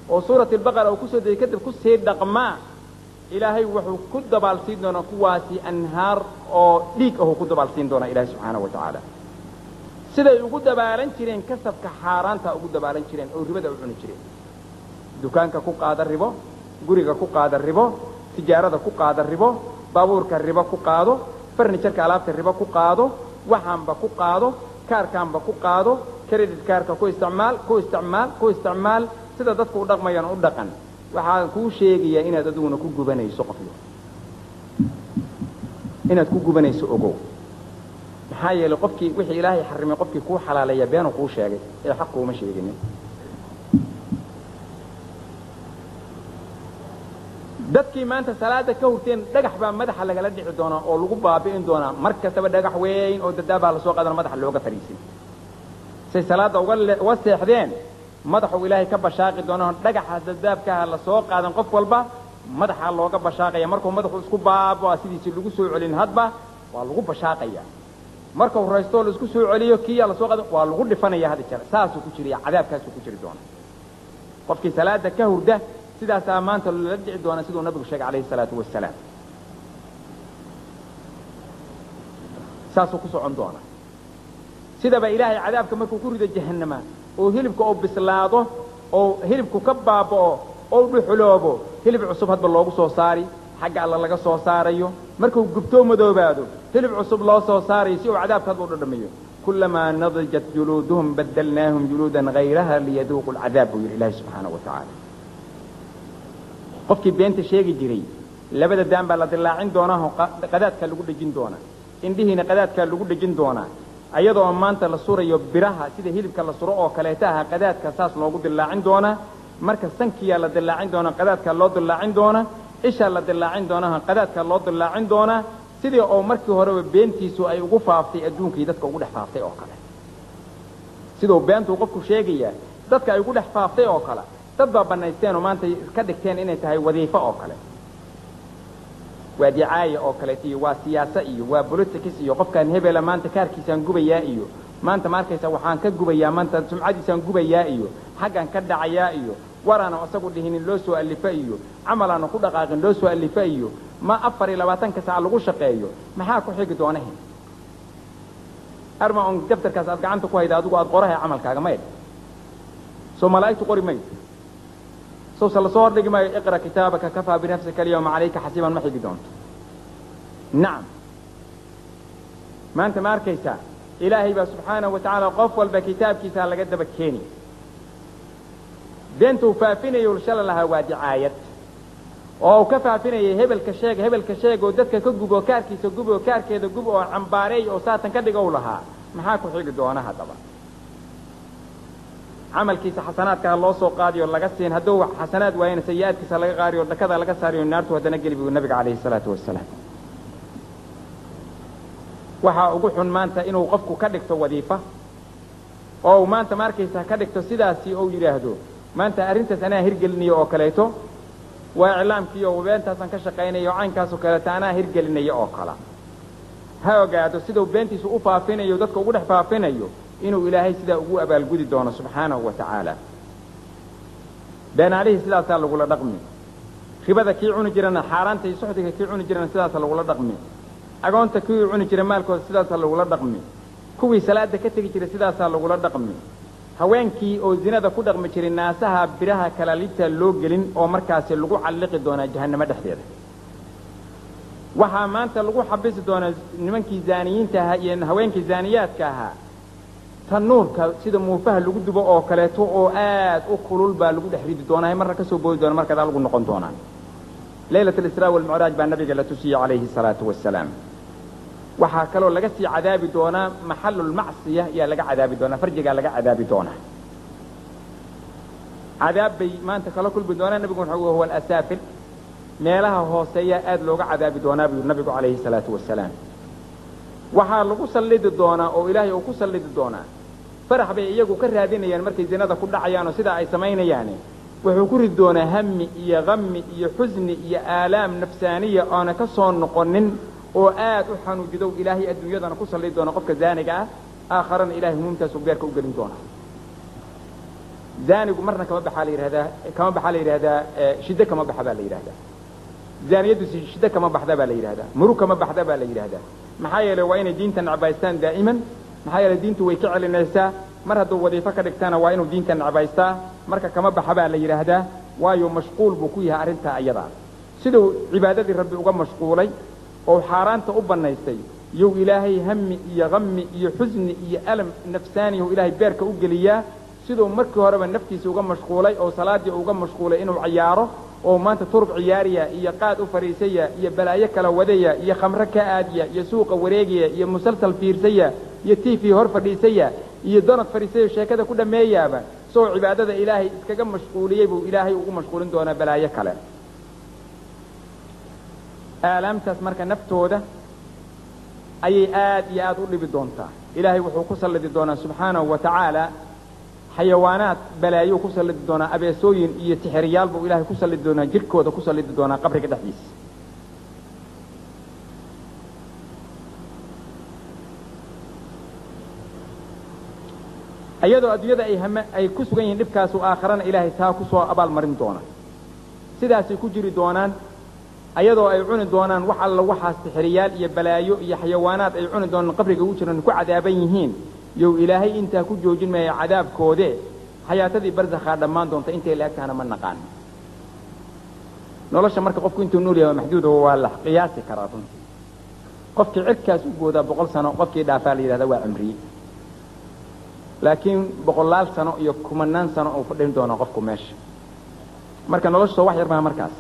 oo suurat albaqara uu ku soo dejiyey kadib ku sii dhaqmaa, ilaahay wuxuu ku dabaalsiin doonaa kuwaasi anhaar oo dhiig ahuu ku dabaalsiin doonaa ilahay subxaanahu wa tacaala. Siday ugu dabaalan jireen kasabka xaaraanta ugu dabaalan jireen oo ribada u cuni jireen. Dukaanka ku qaada ribo, guriga ku qaada ribo, tijaarada ku qaada ribo, baabuurka ribo ku qaado, farnijarka alaabta ribo ku qaado, waxaanba ku qaado, kaarkaanba ku qaado, credit kaarka ku isticmaal, ku isticmaal, ku isticmaal, sida dadku u dhaqmayaan u dhaqan. Waxaan kuu sheegayaa inaad adiguna ku gubanayso qofyo, inaad ku gubanayso ogow. Maxaa yeelay qofkii wixii ilaahay xarimay qofkii kuu xalaaleeya beenuu kuu sheegay ee xaq kuuma sheeginin. Dadkii maanta salaada ka hurteen dhagax baa madaxa lagala dhici doonaa oo lagu baabi'in doonaa. Mar kastaba dhagax weyn oo dadaabaa lasoo qaadana madaxa looga fariisin. Say salaada uga seexdeen madaxuu ilaahay ka bashaaqi doonaa, dhagaxa dadaabkaha lasoo qaadan qof walba madaxaa looga bashaaqaya. Markuu madaxu isku baabaa sidiisii lagu soo celin hadba waa lagu bashaaqaya. Markuu raystoo la isku soo celiyo kiyaa lasoo qaadan waa lagu dhifanaya hada jeer. Saasuu ku jiraya, cadaabkaasuu ku jiri doonaa. Qofkii salaada ka hurda sidaasaa maanta loola dhici doonaa siduu nabigu sheegay calayhi salaatu wasalaam. Saasuu ku socon doonaa. Sidaba ilaahay cadaabka markuu ku rido jahannama oo hilibka oo bislaado oo hilibku ka baaba'o oo dhuxuloobo, hilib cusub hadba loogu soo saari, xagga alla laga soo saarayo. Markuu gubtoo madoobaado hilib cusub loo soo saarayo si uu cadaabka hadba u dhadhamiyo. Kulamaa nadijat juluuduhum badalnaahum juluudan hayraha liyaduuqu alcadaab buu yidhi ilaahay subxaanahu wa tacaala. Qofkii beenta sheegi jiray labada daan baa la dilaacin doonaa oo qadaadkaa lagu dhejin doonaa, indhihiina qadaadkaa lagu dhejin doonaa, ayadoo maanta la surayo biraha sida hilibka la suro oo kaleeta aha qadaadka saas loogu dilaacin doonaa. Marka sankiyaa la dilaacin doonaa, qadaadkaa loo dilaacin doonaa, ishaa la dilaacin doonaa, qadaadkaa loo dilaacin doonaa, sidii oo markii horeba beentiisu ay ugu faaftay adduunkii dadka ugu dhex faaftay oo kale. Siduu beentuu qofku sheegayaa dadka ay ugu dhex faaftay oo kale, dad baa bannaysteen oo maanta ka dhigteen inay tahay wadiifo oo kale, waa dicaaya oo kaleeto iyo waa siyaasa iyo waa politics iyo qofkaan hebela maanta kaarkiisaan gubayaa iyo maanta ma arkaysa waxaan ka gubayaa maanta sumcadiisaan gubayaa iyo xaggaan ka dhacayaa iyo waraana isagu dhihinin loo soo alifa iyo camalaana ku dhaqaaqin loo soo alifa iyo ma 24 saac lagu shaqeeyo. Maxaa ku xigi doonahe? Arma on daftarkaas aad gacanta ku hayda adigu aad qorahay camalkaaga mayd soo malaa'igtu qori mayso soo la soo hordhigi maayo iqra kitaabaka kafaa binafsika alyawma calayka xasiiban ma xigi doonto. Nacam, maanta ma arkaysaa ilaahay baa subxaanahu wa tacaala qof walba kitaabkiisaa laga daba keeni. Beentuu faafinayo shala lahaa waa dicaayad oo uu ka faafinayay hebelka sheeg hebelka sheeg oo dadka ka gubo kaarkiisa gub oo kaarkeeda gub oo cambaareey oo saatan ka dhigow lahaa. Maxaa ku xigi doona haddaba? Camalkiisa xasanaadkaha loo soo qaadiyo laga siin, hadduu xasanaad waayana sayi-aadkiisa laga qaariyo dhakada laga saariyo naartu haddana geli buu nabiga calayhi salaatu wasalaam. Waxaa ugu xun maanta inuu qofku ka dhigto wadiifa oo uu maanta ma arkaysaa ka dhigto sidaasi ou yidhaahdo maanta arrintaas anaa hirgelinayo oo kaleeto, waa iclaamkii oo beentaasaan ka shaqaynayo caynkaasoo kaleeto anaa hirgelinayo oo kala. Ha ogaado siduu beentiisu u faafinayo dadka ugu dhex faafinayo inuu ilaahay sidaa ugu abaalgudi doono subxaanahu wa tacaala. Beenaalihii sidaasaa lagula dhaqmi, ribada kii cuni jirana xaaraanta iyo suxdiga kii cuni jirana sidaasaa lagula dhaqmi, agoonta kii cuni jira maalkooda sidaasaa lagula dhaqmi, kuwii salaada ka tegi jiray sidaasaa lagula dhaqmi, haweenkii oo zinada ku dhaqmi jiray naasaha biraha kalaliibta loo gelin oo markaasi lagu calliqi doonaa jahannamo dhexdeeda. Waxaa maanta lagu xabisi doonaa nimankii zaaniyiinta ahaa iyo haweenkii zaaniyaadka ahaa tanuurka sida muufaha lagu dubo oo kaleeto oo aad u kulul baa lagu dhex ridi doonaa, marna ka soo boodi doona markadaa lagu noqon doonaa. Laylat alisraa walmicraaj baa nabiga la tusiyey calayhi salaatu wasalaam. Waxaa kaloo laga sii cadaabi doonaa maxalulmacsiya yaa laga cadaabi doonaa, farjigaa laga cadaabi doonaa. Cadaab bay maanta kala kulmi doonaa. Nabigu wuxuu huwa alasaafil, meelaha hooseeya aad looga cadaabi doonaa buu nabigu calayhi salaatu wasalaam. Waxaa lagu sallidi doonaa oo ilaahay uu ku sallidi doonaa farax bay iyagu ka raadinayaan markay zinada ku dhacayaan oo sidaa ay samaynayaan. Wuxuu ku ridi doonaa hami iyo qami iyo xusni iyo aalaam nafsaaniya oona ka soo noqonin oo aad u xanuujidow ilaahay adduunyadana ku sallidi doona qofka zaaniga ah, aakharana ilahay humuumtaasuu beerka u gelin doona. Zaanigu marna kama baxaa la yidhahdaa, kama baxaa la yidhahdaa, shiddo kama baxa baa la yidhahdaa. Zaaniyaddu shiddo kama baxda baa la yidhahdaa, murug kama baxda baa la yidhahdaa. Maxaa yeelay waa inay diinta necbaystaan daa'iman, maxaa yeelay diintu way ka celinaysaa. Mar hadduu wadiifo ka dhigtana waa inuu diinta necbaystaa, marka kama baxa baa la yidhaahdaa, waayo mashquul buu ku yahay arrintaa ayadaa. Siduu cibaadadii rabbi uga mashquulay oo xaaraanta u bannaystay yow ilaahay hami iyo qami iyo xusni iyo alam nafsaaniyahu ilaahay beerka u geliyaa. Siduu markii horeba naftiisa uga mashquulay oo salaaddii uga mashquulay inuu ciyaaro oo maanta turub ciyaariya iyo qaad u fadhiisaya iyo balaayo kala wadaya iyo khamro ka aadiya iyo suuqa wareegaya iyo musalsal fiirsaya iyo tv hor fadhiisaya iyo donad fadhiisaya sheekada ku dhammeeyaaba, soo cibaadada ilaahay iskaga mashquuliyey buu ilaahay ugu mashquulin doonaa balaayo kale. Aalaamtaas marka naftooda ayay aad iyo aad u dhibi doontaa. Ilaahay wuxuu ku sallidi doonaa subxaanahu wa tacaala xayawaanaad balaayuu ku sallidi doonaa, abeesooyin iyo tixiriyaal buu ilaahay ku sallidi doonaa, jirkooda ku sallidi doonaa qabriga dhexdiisa. Iyadoo adduunyada ay hame ay ku sugan yihiin dhibkaasu, aakharana ilaahay taa ku soo abaalmarin doona. Sidaasay ku jiri doonaan ayadoo ay cuni doonaan wax alla waxaas tixiriyaal iyo balaayo iyo xayawaanaad ay cuni doonaan qabriga ugu jiraan ku cadaaban yihiin. Yow ilaahay intaa ku joojin maayo cadaabkoode, xayaatadii barzakhaa dhammaan doonta intay la egtahana ma naqaan. Nolosha marka qofku intuu nool yahay waa maxduud oo waa la qiyaasi karaa runtii. Qofkii cirkaas u goodaa 100 sano, qofkii dhaafaa la yidhahdaa waa cimriye, laakiin boqolaal sano iyo kumanaan sano uu fadhin doono qofku meesha. Marka noloshu soo wax yar maha. Markaas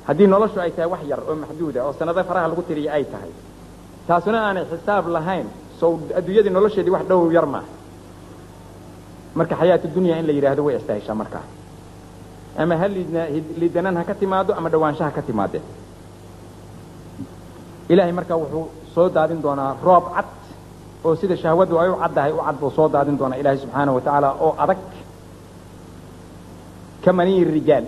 haddii noloshu ay tahay wax yar oo maxduuda oo sanado faraha lagu tiriya ay tahay, taasuna aanay xisaab lahayn, sow adduunyadii nolosheedii wax dhow yar maaha. Marka xayaatu dunya in la yidhaahdo way istahishaa markaa, ama ha liidna liidanaan ha ka timaado ama dhawaanshaha ka timaadee. Ilaahay markaa wuxuu soo daadin doonaa roob cad oo sida shahwadu ay u caddahay u cad buu soo daadin doonaa ilaahay subxaanahu wa tacaala, oo adag ka maniyi rijaal.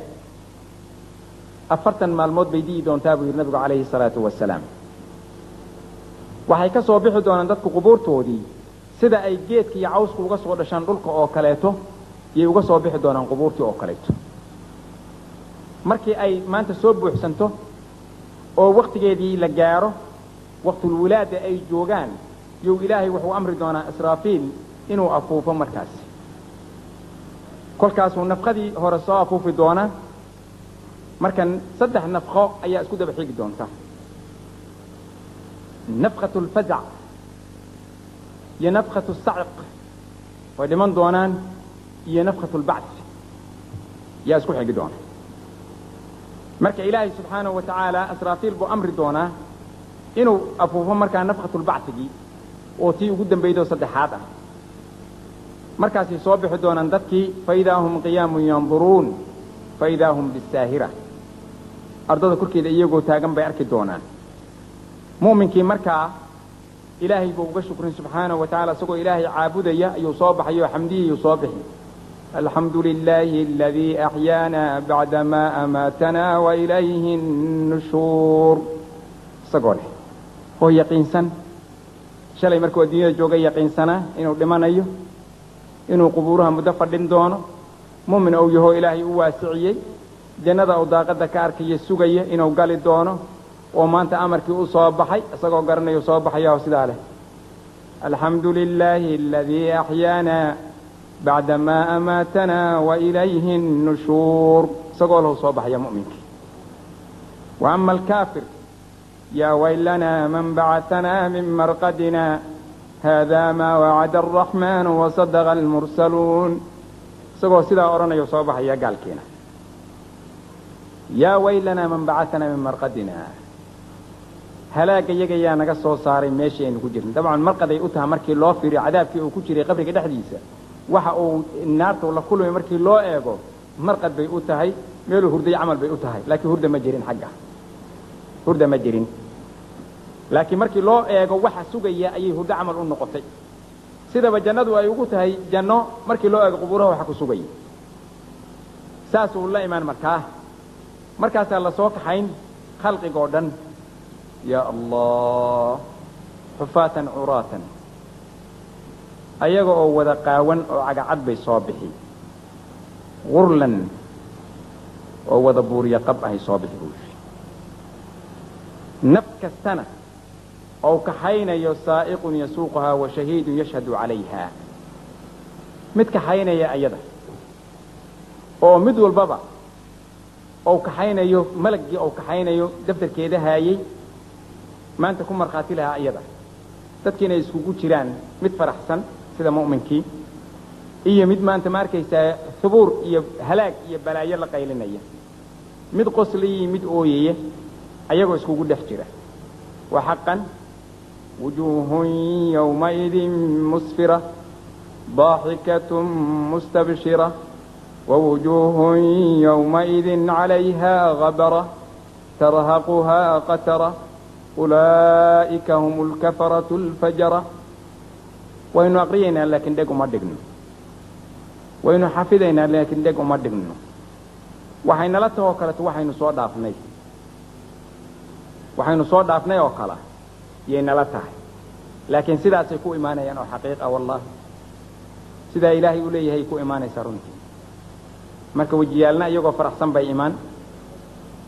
40 maalmood bay di'i doontaa buu yidhi nabigu calayhi salaatu wasalaam. Waxay ka soo bixi doonaan dadku qubuurtoodii sida ay geedka iyo cawsku uga soo dhashaan dhulka oo kaleeto, yay uga soo bixi doonaan qubuurtii oo kaleeto. Markii ay maanta soo buuxsanto oo waktigeedii la gaaro, waqtulwilaada ay joogaan, Yuu Ilaahay wuxuu amri doonaa Israafiil inuu afuufo. Markaasi kolkaasuu nafkadii hore soo afuufi doonaa. Markan 3 nafko ayaa isku daba xigi doonta: nafkatu alfazac iyo nafkatu saciq, way dhiman doonaan, iyo nafkatu albacth yaa isku xigi doona. Marka Ilaahay subxaanahu wa tacaala Israafiil buu amri doonaa inuu afuufo markaa nafkatulbacigii oo tii ugu dambaydo saddexaad ah. Markaasay soo bixi doonaan dadkii. Faidaa hum qiyaamun yanduruun, faidaa hum bisaahira, ardada korkeeda iyagoo taagan bay arki doonaan. Mu'minkii markaa Ilaahay buu uga shukrin subxaanahu wa tacala, isagoo Ilaahay caabudaya ayuu soo baxay oo xamdiyayuu soo bixi: alxamdu lilaahi aladii axyaana bacdamaa amaatanaa wa ilayhi nushuur, isagoo leh oo yaqiinsan. Shalay markuu adduunyada joogay yaqiinsanaa inuu dhimanayo, inuu qubuuraha muddo fadhin doono. Mu'min ou yahoo Ilaahay u waasiciyey, jannada uu daaqadda ka arkaya, sugaya inuu gali doono, oo maanta amarkii u soo baxay isagoo garanayo soo baxaya oo sidaa leh: alxamdu lilaahi aladii axyaana bacdamaa amaatanaa wa ilayhi nushuur, isagoo lahu soo baxaya mu'minkii. Wa ama alkaafir: yaa waylanaa man bacatanaa min marqadina, hada maa wacada alraxmaanu wasadaqa almursaluun, isagoo sidaa odhanayo soo baxaya gaalkiina: yaa waylanaa man bacatanaa min marqadina, halaagga yaga yaa naga soo saaray meeshii aynu ku jirnay. Dabcan marqaday u tahay markii loo fiiriyo cadaabkii uu ku jiray qabriga dhexdiisa, waxa uu naarta la kulmay markii loo eego, marqad bay u tahay, meeluu hurday camal bay u tahay. Laakiin hurda ma jirin xagga, hurda ma jirin, laakiin markii loo eego waxa sugaya ayay hurdo camal u noqotay. Sidaba jannadu ay ugu tahay janno markii loo eego qubuuraha waxa ku sugaya, saasuu la imaan. Markaa markaasaa la soo kaxayn khalqigoo dhan, yaa Allah, xufaatan curaatan, ayaga oo wada qaawan oo cagacad bay soo bixi, gurlan oo wada buuriya qab ahay soo bixi buu yidhi. Naf kastana ou kaxaynayo saa'iqun yasuuquhaa wa shahiidun yashhadu calayha, mid kaxaynaya ayada oo mid walbaba ou kaxaynayo malaggii ou kaxaynayo daftarkeeda haayey, maanta ku markhaati lahaa iyada. Dadkiina ay iskugu jiraan mid faraxsan sida mu'minkii iyo mid maanta ma arkaysaa hubuur iyo halaag iyo balaayo la qaylinaya, mid qoslaya mid ooyaya, ayagoo iskugu dhex jira. Wa xaqan wujuuhun yawmaidin musfira daaxikatun mustabshira wawujuuhun yawmaidin calayha gabara tarhaquhaa qatara ulaa'ika hum alkafaratu alfajara. Waynu aqriyaynaa laakiin dheg uma dhigno, waynu xafidaynaa laakiin dheg uma dhigno. Waxaynala tahoo kaleto waxaynu soo dhaafnay, waxaynu soo dhaafnay oo kale yay nala tahay, laakiin sidaasay ku imaanayaan oo xaqiiqa. Wallahi, sidaa Ilaahay u leeyahay ku imaanaysaa runtii. Marka wejiyaalna iyagoo faraxsan bay imaan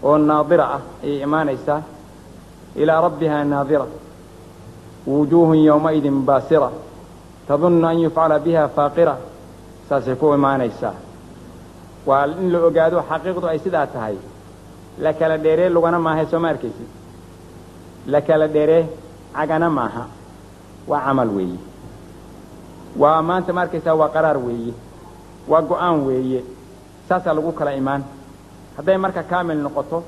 oo naadira ah ayay imaanaysaa, ilaa rabbihaa naadira, wujuuhun yowmaidin baasira tadunnu an yufcala biha faaqira, saasay ku imaanaysaa. Waa in la ogaado xaqiiqdu ay sidaa tahay. La kala dheeree lugana maaha, soo ma arkaysid? La kala dheeree cagana maaha, waa camal weeye. Waa maanta ma arkaysaa, waa qaraar weeye, waa go-aan weeye, saasaa lagu kala imaan. Hadday marka kaamil noqoto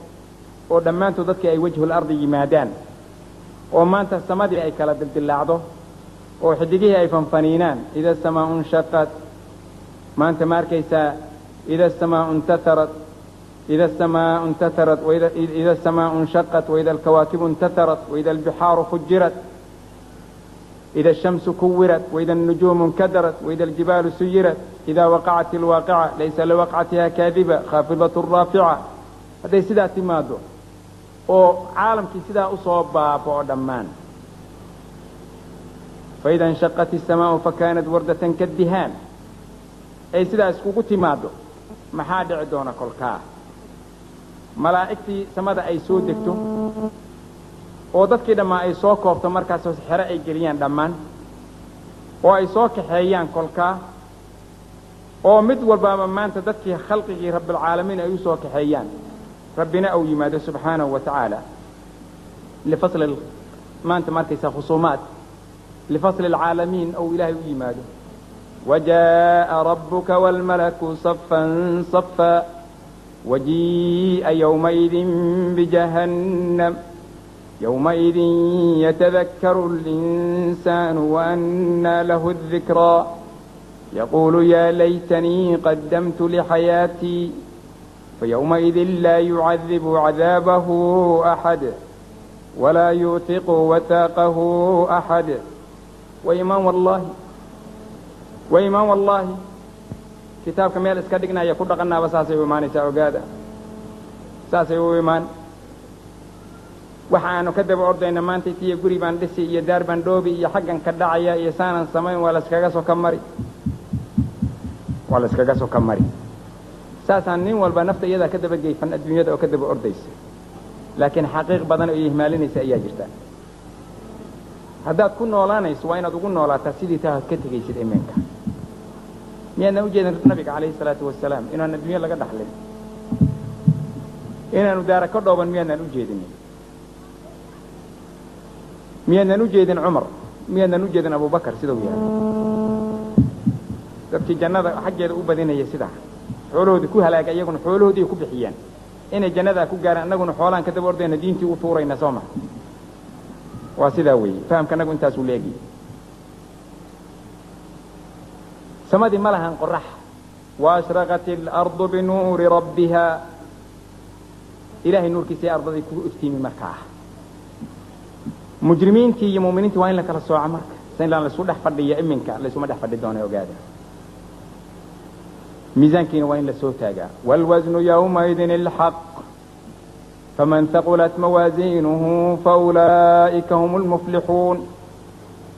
oo dhammaantood dadkii ay wejhul ardi yimaadaan oo maanta samadii ay kala dildillaacdo oo xidigihii ay fanfaniinaan, ida asamaau inshaqat, maanta ma arkaysaa, ida asamaau intatarat, ida asamaau intatarat, ida asamaau inshaqat, waida alkawaakibu intatarat, waida albixaaru fujirat, ida ashamsu kuwirat, waida alnujuumu inkadarat, waida aljibaalu suyirat, ida waqacat alwaaqica laysa liwaqcatiha kaadiba khaafidat raafica. Hadday sidaa timaado oo caalamkii sidaa usoo baaba'o dhammaan, faida inshaqat isamaau fakanat wardatan kaddihaan, ay sidaa iskugu timaado, maxaa dhici doona kolkaa? Malaa'igtii samada ay soo degto. Oo dadkii dhammaa ay soo koobto markaas xero ay geliyaan dhammaan oo ay soo kaxeeyaan kolkaa oo mid walbaaba maanta dadkii khalqigii rabbilcaalamiin ay u soo kaxeeyaan rabbina uu yimaado subxaanahu wa tacaala lifasli maanta ma arkaysaa khusuumaat lifasli alcaalamiin ou ilaahay u yimaado. Wajaءa rabbuka wاlmalaku safan safa wajii'a yowmaidin bijahannam yowmaidin yatadakkaru اlinsaanu waannaa lahu الdikraa yaquulu ya laytanii qadamtu lixayaatii fayowmaidin laa yucadibu cadaabahu axad walaa yuutiqu wathaaqahu axad. Waimaan wallaahi waimaan wallaahi kitaabka meel iska dhignaya ku dhaqanaaba saasay u imaanaysaa ogaada saasay u imaan. Waxa aanu ka daba ordayna maanta tiyo guri baan dhisi iyo daar baan dhoobi iyo xaggan ka dhacaya iyo saanan samayn waa layskaga soo ka mari waa layskaga soo ka mari. Saasaan nin walba nafta iyadaa ka daba geyfan adduunyada oo ka daba ordaysa laakiin xaqiiq badan oo ihmaalinaysa ayaa jirta. Haddaad ku noolaanayso waa inaad ugu noolaataa sidii taa aad ka tegaysid iminka. Miyaadna u jeedin nabiga calayhi salaatu wasalaam inaan adduunyo laga dhaxlin inaanu daara ka dhooban miyaadnaan u jeedinin miyaadnaan u jeedin Cumar miyaadnaan u jeedin Abubakar siduu yahay dadkii jannada xaggeeda u badinaya sidaa xoolahoodii ku halaaga iyaguna xoolahoodii ku bixiyeen inay jannada ku gaaraan annaguna xoolaan ka daba ordayna diintii u tuurayna soo maha waa sidaa weeye fahamka annagu intaasuu leegiyay. Samadii ma lahan qorax waashraqat alardu binuuri rabbiha ilaahay nuurkiisii ardadii ku iftiimi markaa. Mujrimiintii iyo mu'miniintii waa in la kala sooco marka sa inlaan laysu dhex fadhiyo iminka laysuma dhex fadhi doona ogaada. Miisaankiina waa in la soo taagaa. Waalwasnu yowmaidin alxaq faman haqulat mawaasiinuhu faulaa'ika hum almuflixuun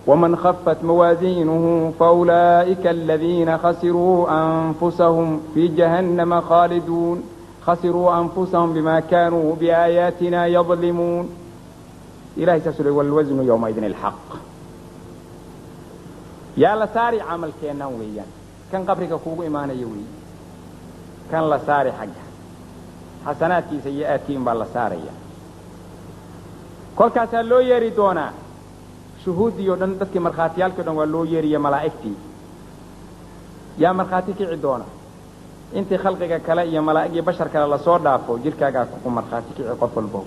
waman khafat mawaasiinuhu faulaa'ika aladiina khasiruu anfusahum fii jahannama khaaliduun khasiruu anfusahum bima kaanuu biaayaatina yadlimuun. Ilahay saasuu leey waalwasnu yowmaidin alxaq. Yaa la saari camalkeennan weeyaan kan qabriga kuugu imaanaya weeye kan la saari xagga xasanaadkiisa iyo aadkiin baa la saaraya. Kolkaasaa loo yeeri doonaa shuhuuddii oo dhan dadkii markhaatiyaalkii o dhan waa loo yeeriya malaa'igtii. Yaa markhaati kici doona intii khalqiga kale iyo malaa'ig iyo bashar kale lasoo dhaafo jirkaagaa ku markhaati kici qof walbow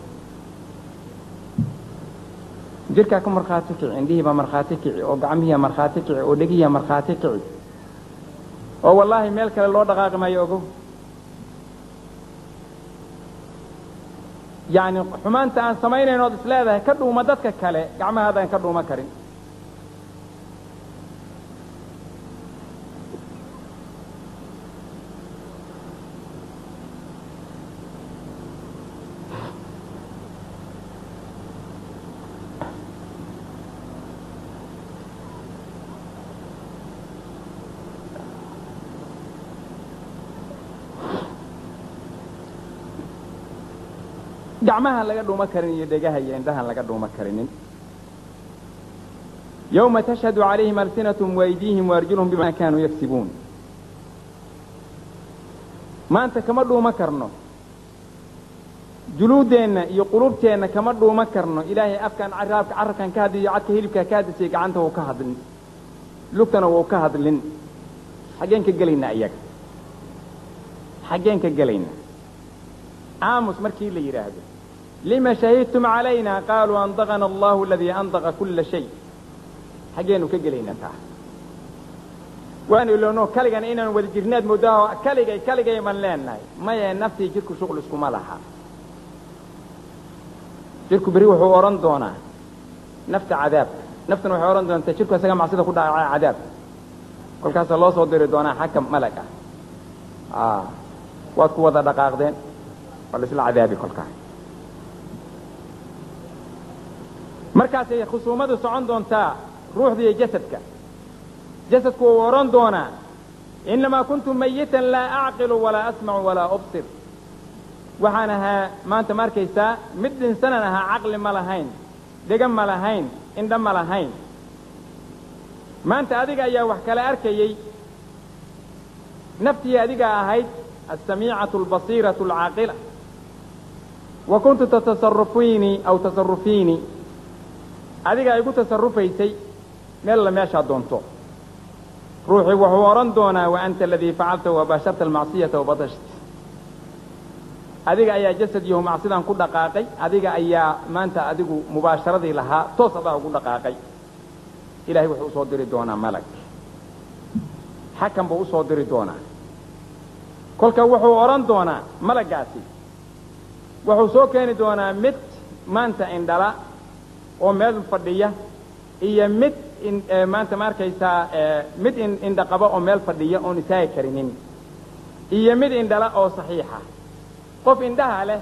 jirkaa ku markhaati kici indhihii baa markhaati kici oo gacmihiiyaa markhaati kici oo dhegihiiyaa markhaati kici oo wallaahi meel kale loo dhaqaaqi maayo ogow. Yacni xumaanta aan samaynayn ood isleedahay ka dhuuma dadka kale gacmahaadaan ka dhuuma karin. Gacmahan laga dhuuma karin iyo dhegaha iyo indhahan laga dhuuma karinin. Yowma tashhadu calayhim alsinatuhum waaydiihim waarjuluhum bima kaanuu yaksibuun. Maanta kama dhuuma karno juluuddeenna iyo qulubteenna kama dhuuma karno. Ilaahay afkaan carabkan ka hadliyo cadka hilibkaa ka hadlisay gacanta wuu ka hadlin lugtana wuu ka hadlin. Xaggeen ka gelaynaa iyaga xaggeen ka gelaynaa. Aamus markii la yidhaahdo lima shahidtum calayna qaaluu andaqana allahu aladii andaqa kula shay. Xaggeenu ka gelaynaa taa waanu ilowno kaligan inaanu wada jirnaad moodaaho kaligay kaligay baan leenahay maya naftii jirku shuqul iskuma laha. Jirku berri wuxuu odhan doonaa nafta cadaab naftuna waxay odhan doontaa jirku isaga macsida ku dhacay cadaab. Kolkaasaa loo soo diri doonaa xakam malag ah waad ku wada dhaqaaqdeen waa la isla cadaabi kolkaa. Markaasay khusuumadu socon doontaa ruuxda iyo jasadka. Jasadku wuu odhan doonaa innamaa kuntu mayitan laa acqilu walaa asmacu walaa ubsir. Waxaan ahaa maanta ma arkaysaa mid dhinsanan ahaa caqli ma lahayn dhega ma lahayn, indha ma lahayn. Maanta adiga ayaa wax kala arkayey, naftii adiga ahayd alsamiicatu albasiiratu alcaaqila, wa kuntu tatasarrufiini aw tasarrufiini, adiga igu tasarrufaysay meel la meeshaa doonto. Ruuxii wuxuu odhan doonaa wa anta aladii facalta wabaasharta almacsiyata wabatashta, adiga ayaa jasad yahu macsidan ku dhaqaaqay, adiga ayaa maanta adigu mubaasharadii lahaa toos adaa ugu dhaqaaqay. Ilahay wuxuu usoo diri doonaa malag, xakam buu usoo diri doonaa. Kolka wuxuu odhan doonaa malaggaasi, wuxuu soo keeni doonaa mid maanta indhala oo meel fadhiya iyo mid maanta ma arkaysaa mid indhaqaba oo meel fadhiya oon istaagi karinin, iyo mid indhala oo saxiixa. Qof indhaha leh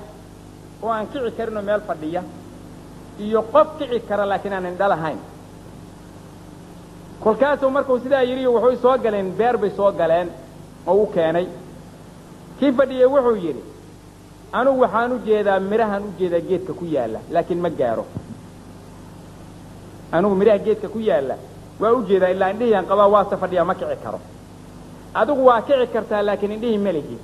oo aan kici karin oo meel fadhiya, iyo qof kici kara laakiin aan indha lahayn. Kolkaasuu markuu sidaa yidhi wuxuu soo galeen, beer bay soo galeen oo u keenay. Kii fadhiyey wuxuu yidhi anugu waxaan u jeedaa midhahan u jeedaa geedka ku yaalla, laakiin ma gaaro. Anugu midhaha geedka ku yaalla waa u jeedaa, ilaa indhihiiaan qabaa, waase fadhiyaa, ma kici karo. Adigu waa kici kartaa laakiin indhihii ma lihi.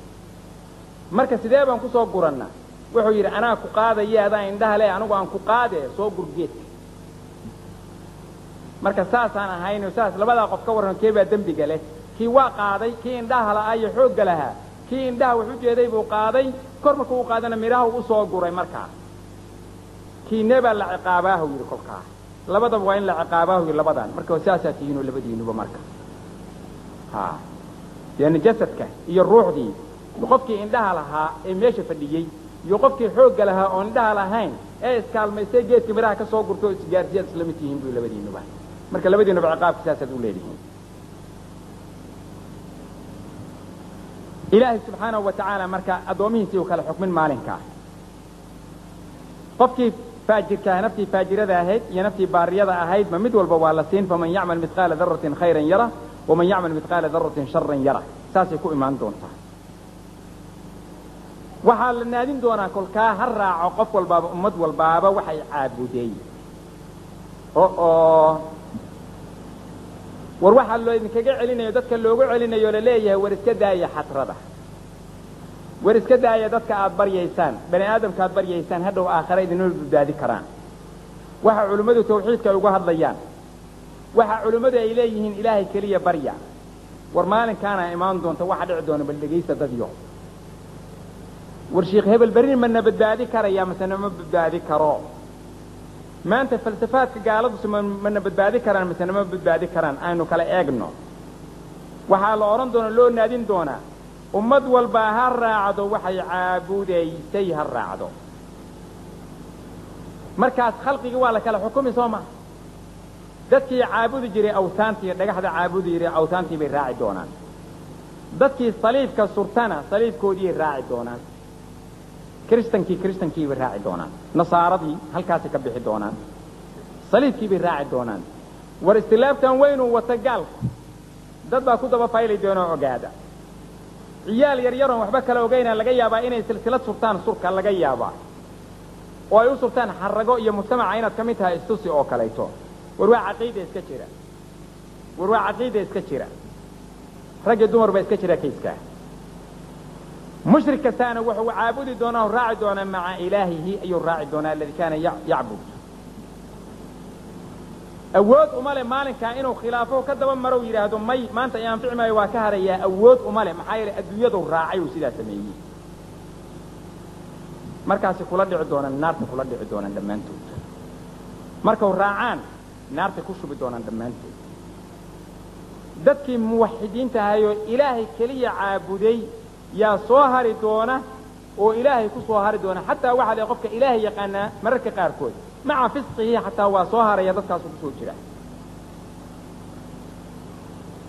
Marka sidee baan ku soo gurannaa? Wuxuu yidhi anaa ku qaadaya, adaa indhaha leh, anigu aan ku qaadee, soo gur geedka. Marka saasaan ahayn, saas labadaa qof ka warran kee baa dembiga leh? Kii waa qaaday, kii indhaha la'aa iyo xoogga lahaa, kii indhaha wax u jeeday buu qaaday, kor markuu u qaadana midhaha u soo guray. Markaa kiinee baa la ciqaabaahu yidhi kolkaa? Labadaba waa in la ciqaabaahu yidhi labadan. Marka saasaa tihiinoo labadiinuba marka ha, yani jasadka iyo ruuxdii, qofkii indhaha lahaa ee meesha fadhiyey iyo qofkii xoogga lahaa oon indhaha lahayn ee iskaalmaystay geedka midhaha ka soo gurtay oo isgaarsiyaad isla mid tihiin buu labadiinuba. Marka labadiinuba ciqaabka saasaad u leedihiin. Ilaahay subxaanahu wa tacaala marka addoomihiisii uu kala xukmin maalinkaa. Qofkii faajirkaa, naftii faajirada ahayd iyo naftii baariyada ahayd, ma mid walba waa la siin. Faman yacmal midqaala daratin khayran yara waman yacmal midqaala daratin sharan yara, saasay ku imaan doontaa. Waxaa la naadin doonaa kolkaa ha raaco qof walbaaba, ummad walbaaba waxay caabudey. Oo war waxaa loo idinkaga celinayo, dadka loogu celinayo laleeyahay war iska daaya xatrada, war iska daaya dadka aad baryaysaan, bani aadamka aad baryaysaan, hadhow aakhare idinla badbaadi karaan. Waxa culimmadu tawxiidka ay uga hadlayaan, waxa culimmadu ay leeyihiin ilaahay keliya barya. War maalinkaana imaan doonta waxa dhici doona, bal dhegaysta dadyo. War sheekh hebel berri mana badbaadi karaya mase nama badbaadi karo? Maanta falsafaadka gaaladuse mana badbaadi karaan mase nama badbaadi karaan? Aynu kala eegno. Waxaa la odhan doona, loo naadin doonaa ummad walbaa ha raacdo waxay caabudaysay, ha raacdo. Markaas khalqigii waa la kala xukumi soo ma? Dadkii caabudi jiray awtaantii, dhagaxda caabudi jiray, awtaantii bay raaci doonaan. Dadkii saliibka surtana saliibkoodiiyay raaci doonaan. Kiristankii kiristankii bay raaci doonaan. Nasaaradii halkaasay ka bixi doonaan, saliibkii bay raaci doonaan. War istilaabtan weynuu wata gaalku, dad baa ku daba fayli doonoo ogaada. Ciyaal yar yaroon waxba kala ogeynaa laga yaabaa inay silsilad surtaan, surka laga yaabaa oo ay u surtaan xarago iyo mujtamaca inaad ka mid tahay istusi oo kalayto. War waa caqiida iska jira, war waa caqiida iska jira, raggi dumar baa iska jira kayskaa. Mushrik kastaana wuxuu caabudi doonaa o raaci doonaa maca ilaahihi ayuu raaci doonaa aladi kaana yacbud. Awood uma le maalinkaa inuu khilaafo ka daba maro yidhaahdo may maanta i anfici maayo waa ka harayaa. Awood uma le, maxaa yeelay adduunyadu raacay uu sidaa sameeyey. Markaasi kula dhici doonaan naarta, kula dhici doonaan dhammaantood. Markau raacaan naartay ku shubi doonaan dhammaantood. Dadkii muwaxidiinta ahayoo ilaahay keliya caabuday yaa soo hari doona oo ilaahay ku soo hari doona. Xataa waxaa la qofka ilaahay yaqaanaa mararka qaarkood maca fisqihi xataa waa soo haraya, dadkaasu kusoo jira.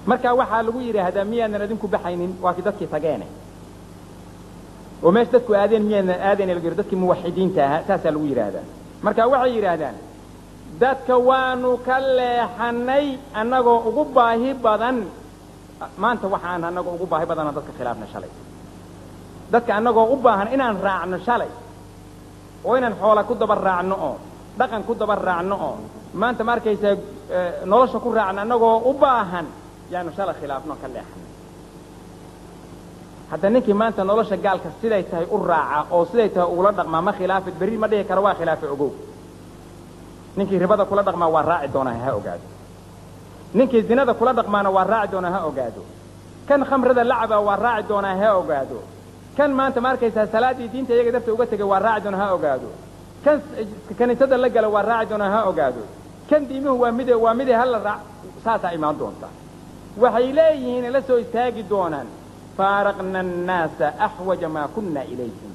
Marka waxaa lagu yidhaahdaa miyaanan adinku baxaynin? Waa kii dadkii tageene oo meesha dadku aadeen miyaanan aadayn lagu yidhi dadkii muwaxidiinta ahaa, saasaa lagu yidhaahdaa. Marka waxay yidhaahdaan dadka waanu ka leexanay annagoo ugu baahi badan maanta, waxaan annagoo ugu baahi badana dadka khilaafna shalay, dadka annagoo u baahan inaan raacno shalay oo inaan xoola ku daba raacno oo Dhaqan ku daba raacno oo maanta ma arkaysaa nolosha ku raacno annagoo u baahan yaanu shala khilaafno ka leexano. Hadda ninkii maanta nolosha gaalka siday tahay u raaca oo siday tahay ugula dhaqmaa ma khilaafid, berri ma dhihi karo waa khilaafa ogow. Ninkii ribada kula dhaqmaa waa raaci doonaa ha ogaado. Ninkii zinada kula dhaqmaana waa raaci doonaa ha ogaado. Kan khamrada lacaba waa raaci doonaa ha ogaado. Kan maanta ma arkaysaa salaaddii diinta iyaga darta uga tegay waa raaci doonaa ha ogaado. Kan kaniisada la gala waa raaci doonaa ha ogaado. Kan diimuhu waa mide hala raac, saasaa imaan doonta. Waxay leeyihiin la soo istaagi doonaan faaraqna annaasa axwaja maa kunna ilayhim,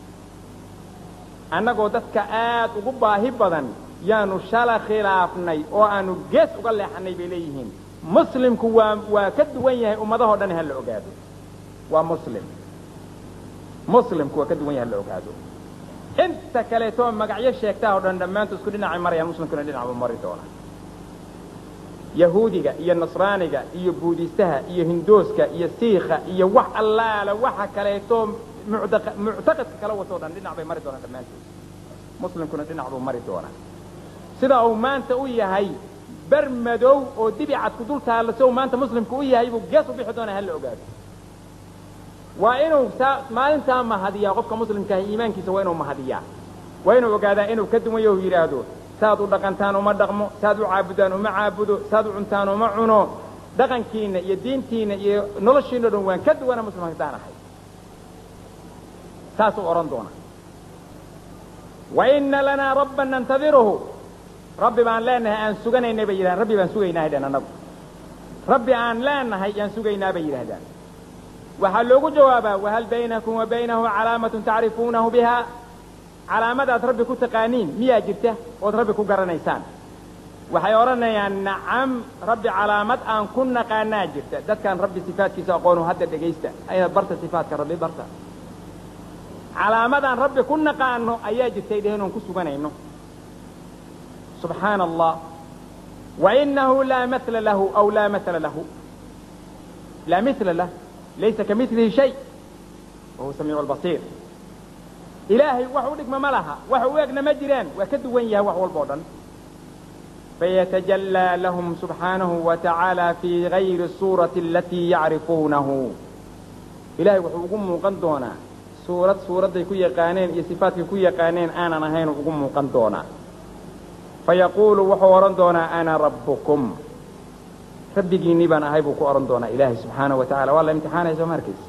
annagoo dadka aad ugu baahi badan yaanu shala khilaafnay oo aanu gees uga leexanay bay leeyihiin. Muslimku waa ka duwan yahay ummadahoo dhan ha la ogaado. Waa muslim, muslimku waa ka duwan yahay ha la ogaado. Inta kaleetoo magacyo sheegtaa oo dhan dhammaantu isku dhinacay marayaan, muslimkuna dhinac buu mari doonaa. Yahuudiga iyo nasraaniga iyo buudistaha iyo hindooska iyo siikha iyo wax allaala waxa kaleetoo muctaqadka kala watoo dhan dhinac bay mari doonaan dhammaantood. Muslimkuna dhinac buu mari doonaa. Sida uu maanta u yahay bar madow oo dibicad ku dul taalla, sida uu maanta muslimku u yahay buu gees u bixi doonaa ha la ogaado. Waa inuu maalintaa mahadiyaa qofka muslimka ah, iimaankiisa waa inuu mahadiyaa, waa inuu ogaadaa inuu ka duwan yaho yidhaahdo saad u dhaqantaan uma dhaqmo, saad u caabudaan uma caabudo, saad u cuntaan uma cuno, dhaqankiina iyo diintiina iyo noloshiina o dhan waan ka duwana muslimka haddaan ahay. Saasuu odhan doonaa. Wa inna lanaa rabban nantadiruhu, rabbi baan leenahay aan suganaynay bay yidhahdaan. Rabbi baan sugaynaa dhan annagu, rabbi aan leenahay yaan sugaynaa bay yidhahdaan. Waxaa loogu jawaabaa wahal baynakum wa baynahu calaamatun tacrifuunahu biha, calaamadaad rabbi ku taqaaniin miyaa jirta ood rabbi ku garanaysaan? Waxay odhanayaan nacam, rabbi calaamad aan ku naqaanaa jirta. Dadkaan rabbi sifaadkiisa aqoonu hadda dhegaysta, inaad barta sifaadka rabbi barta. Calaamadaan rabbi ku naqaano ayaa jirtay dheheen oon ku suganayno. Subxaana allah. Wa inahu laa matla lahu aw laa matla lahu, laa mila lah, laysa kamilihi shay wahuwa samiicu lbasiir. Ilaahay wax u dhigma ma laha, wax u egna ma jiraan, waa ka duwan yahay wax walba o dhan. Fayatajallaa lahum subxaanahu wa tacaala fii gayri suurati alatii yacrifuunahu. Ilahay wuxuu ugu muuqan doonaa suurad suuradday ku yaqaaneen iyo sifaadkay ku yaqaaneen aanan ahayn ugu muuqan doonaa. Fayaquulu wuxuu odhan doonaa ana rabbukum, rabbigiinnii baan ahay buu ku odhan doonaa ilaahay subxaanahu wa tacala. Waa la imtixaanaya soo ma arkaysa.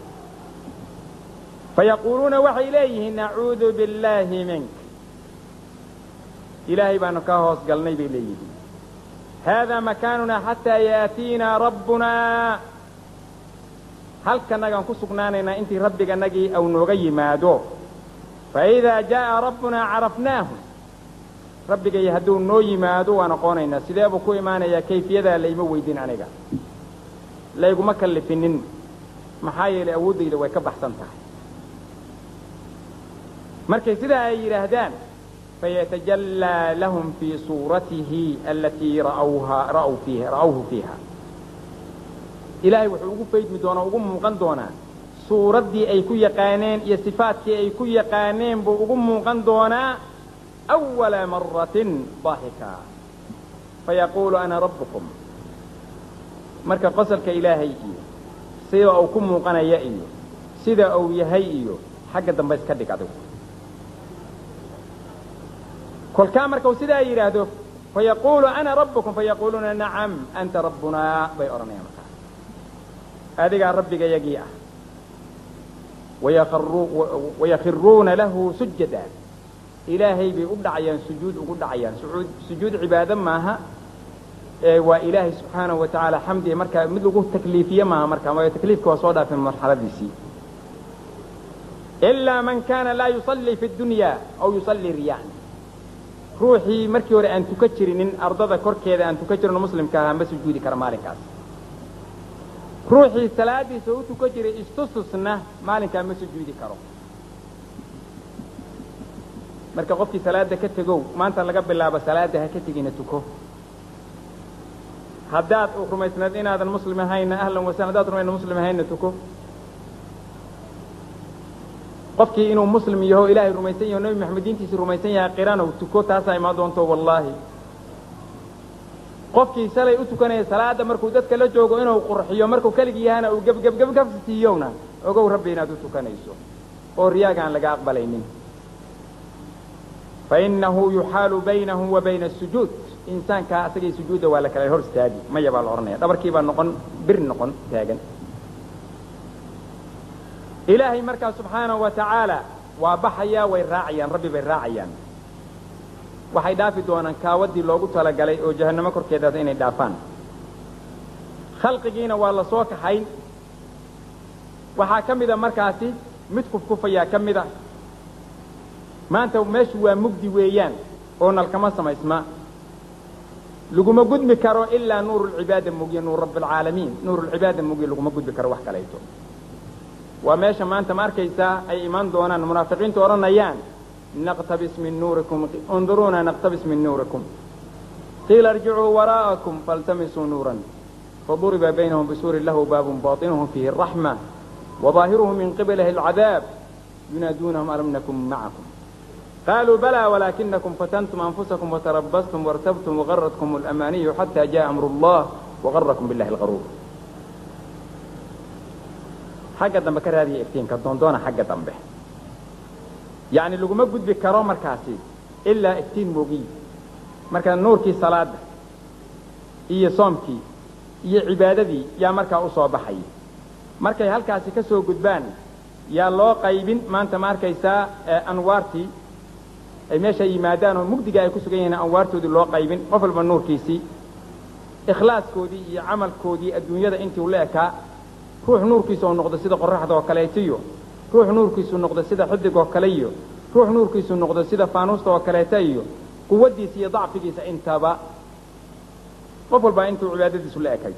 Fayaquuluuna waxay leeyihiin nacuudu billaahi mink, ilaahay baanu kaa hoos galnay bay leeyihiin. Haadaa makaanunaa xataa yaatiinaa rabbunaa, halkanagaan ku sugnaanaynaa intii rabbiganagii au nooga yimaado. Faidaa jaa'a rabbunaa carafnaahu, rabbigay hadduu noo yimaado waan aqoonaynaa. Sidee buu ku imaanayaa? Kayfiyadaa layma weydiin, aniga layguma kallifinin, maxaa yeelay awooddayda way ka baxsan tahay. Markay sidaa ay yidhaahdaan fayatajallaa lahum fii suuratihi alatii ra'awhu fiiha, ilaahay wuxuu ugu faydmi doonaa, ugu muuqan doonaa suuraddii ay ku yaqaaneen iyo sifaadkii ay ku yaqaaneen buu ugu muuqan doonaa awala maratin daahika. Fayaquulu ana rabbukum. Marka qosolka ilaahay iyo sida uu ku muuqanaya iyo sida uu yahay iyo xagga dambe iska dhig adigu. Kolkaa markau sidaa yidhaahdo fayaquulu ana rabbukum, fayaquuluuna nacam anta rabbunaa bay odhanayaan. Markaa adigaa rabbigayagii ah. Wayakhiruuna lahu sujada, ilaahay bay u dhacayaan, sujuud ugu dhacayaan. Sujuud cibaado maaha, waa ilaahay subxaanahu wa tacaala xamdi. Markaa mid lagu takliifiye maaha, markaa waayo takliifka waa soo dhaafay marxaladiisii. Ilaa man kaana laa yusallii fi dunya aw yusallii riyaan, ruuxii markii hore aan tuka jirinin ardada korkeeda aan tuka jirin oo muslimka ahaa ma sujuudi kara maalinkaas. Ruuxii salaadiisa u tuka jiray istususna maalinkaa ma sujuudi karo. Marka qofkii salaada ka tegow maanta laga bilaabo salaada ha ka tegina, tuko. Haddaad rumaysnayd inaadan muslim ahayna ahlan wasahlan, haddaad rumayna muslim ahayna tuko. Qofkii inuu muslim yaho, ilaahay rumaysan yaho, Nebi Maxamed diintiisa rumaysan yahay, qiranow tuko, taasaa imaan doonto wallaahi. Qofkii shalay u tukanaya salaada markuu dadka la joogo inuu qurxiyo, markuu keligii yahana uu gebgebgebgab siiyowna, ogow Rabbi inaad u tukanayso oo riyaaga aan laga aqbalaynin. Fainahu yuxaalu baynahu wa bayna asujuud. Insaankaa asagii sujuudda waa la kala hor istaagi, maya baa la odhanaya, dhabarkii baa noqon bir noqon taagan. Ilaahay markaa subxaanahu wa tacaala waa baxayaa, way raacayaan, Rabbi bay raacayaan. Waxay dhaafi doonaan kaawadii loogu talagalay oo jahannamo korkeedaas inay dhaafaan. Khalqigiina waa la soo kaxayn. Waxaa ka mida markaasi mid kufkufayaa ka mida. Maanta meeshu waa mugdi weeyaan oo nalkama samaysma, laguma gudmi karo ilaa nuur lcibaada mugiye, nuur rabbi alcaalamiin, nuur lcibaada mugiye, laguma gudbi karo wax kaleeto. Waa meesha maanta ma arkaysaa ay imaan doonaan munaafiqiintu odhanayaan naqtabis min nuurikum, unduruuna naqtabis min nuurikum, qiila irjicuu waraa'akum faltamisuu nuuran faduriba baynahum bisuurin lahu baabun baatinuhu fiihi araxma وظاهره من قبله العذاب ينادونهم ألم نكن معكم قالوا بلى ولكنكم فتنتم أنفسكم وتربصتم وارتبتم وغرتكم الأماني حتى جاء أمر الله وغركم بالله الغرور. xagga dambe ka raadiya iftiinka doondoona xagga dambe, yacni laguma gudbi karo markaasi ilaa iftiin moogiy. Marka nuurkii salaada iyo soomkii iyo cibaadadii yaa markaa u soo baxay. Markay halkaasi ka soo gudbaan yaa loo qaybin maanta ma arkaysaa anwaartii ay meesha yimaadaan oo mugdiga ay ku sugan yihiin, anwaartoodii loo qaybin, qof walba nuurkiisii, ikhlaaskoodii iyo camalkoodii adduunyada intii ula ekaa. Ruux nuurkiisa oo noqdo sida qoraxda oo kaleeto iyo ruux nuurkiisu noqdo sida xidig oo kale iyo ruux nuurkiisu noqdo sida faanuusta oo kaleeta iyo quwaddiisa iyo dacfigiisa intaba, qof walbaa intuu cibaadadiisu la ekay.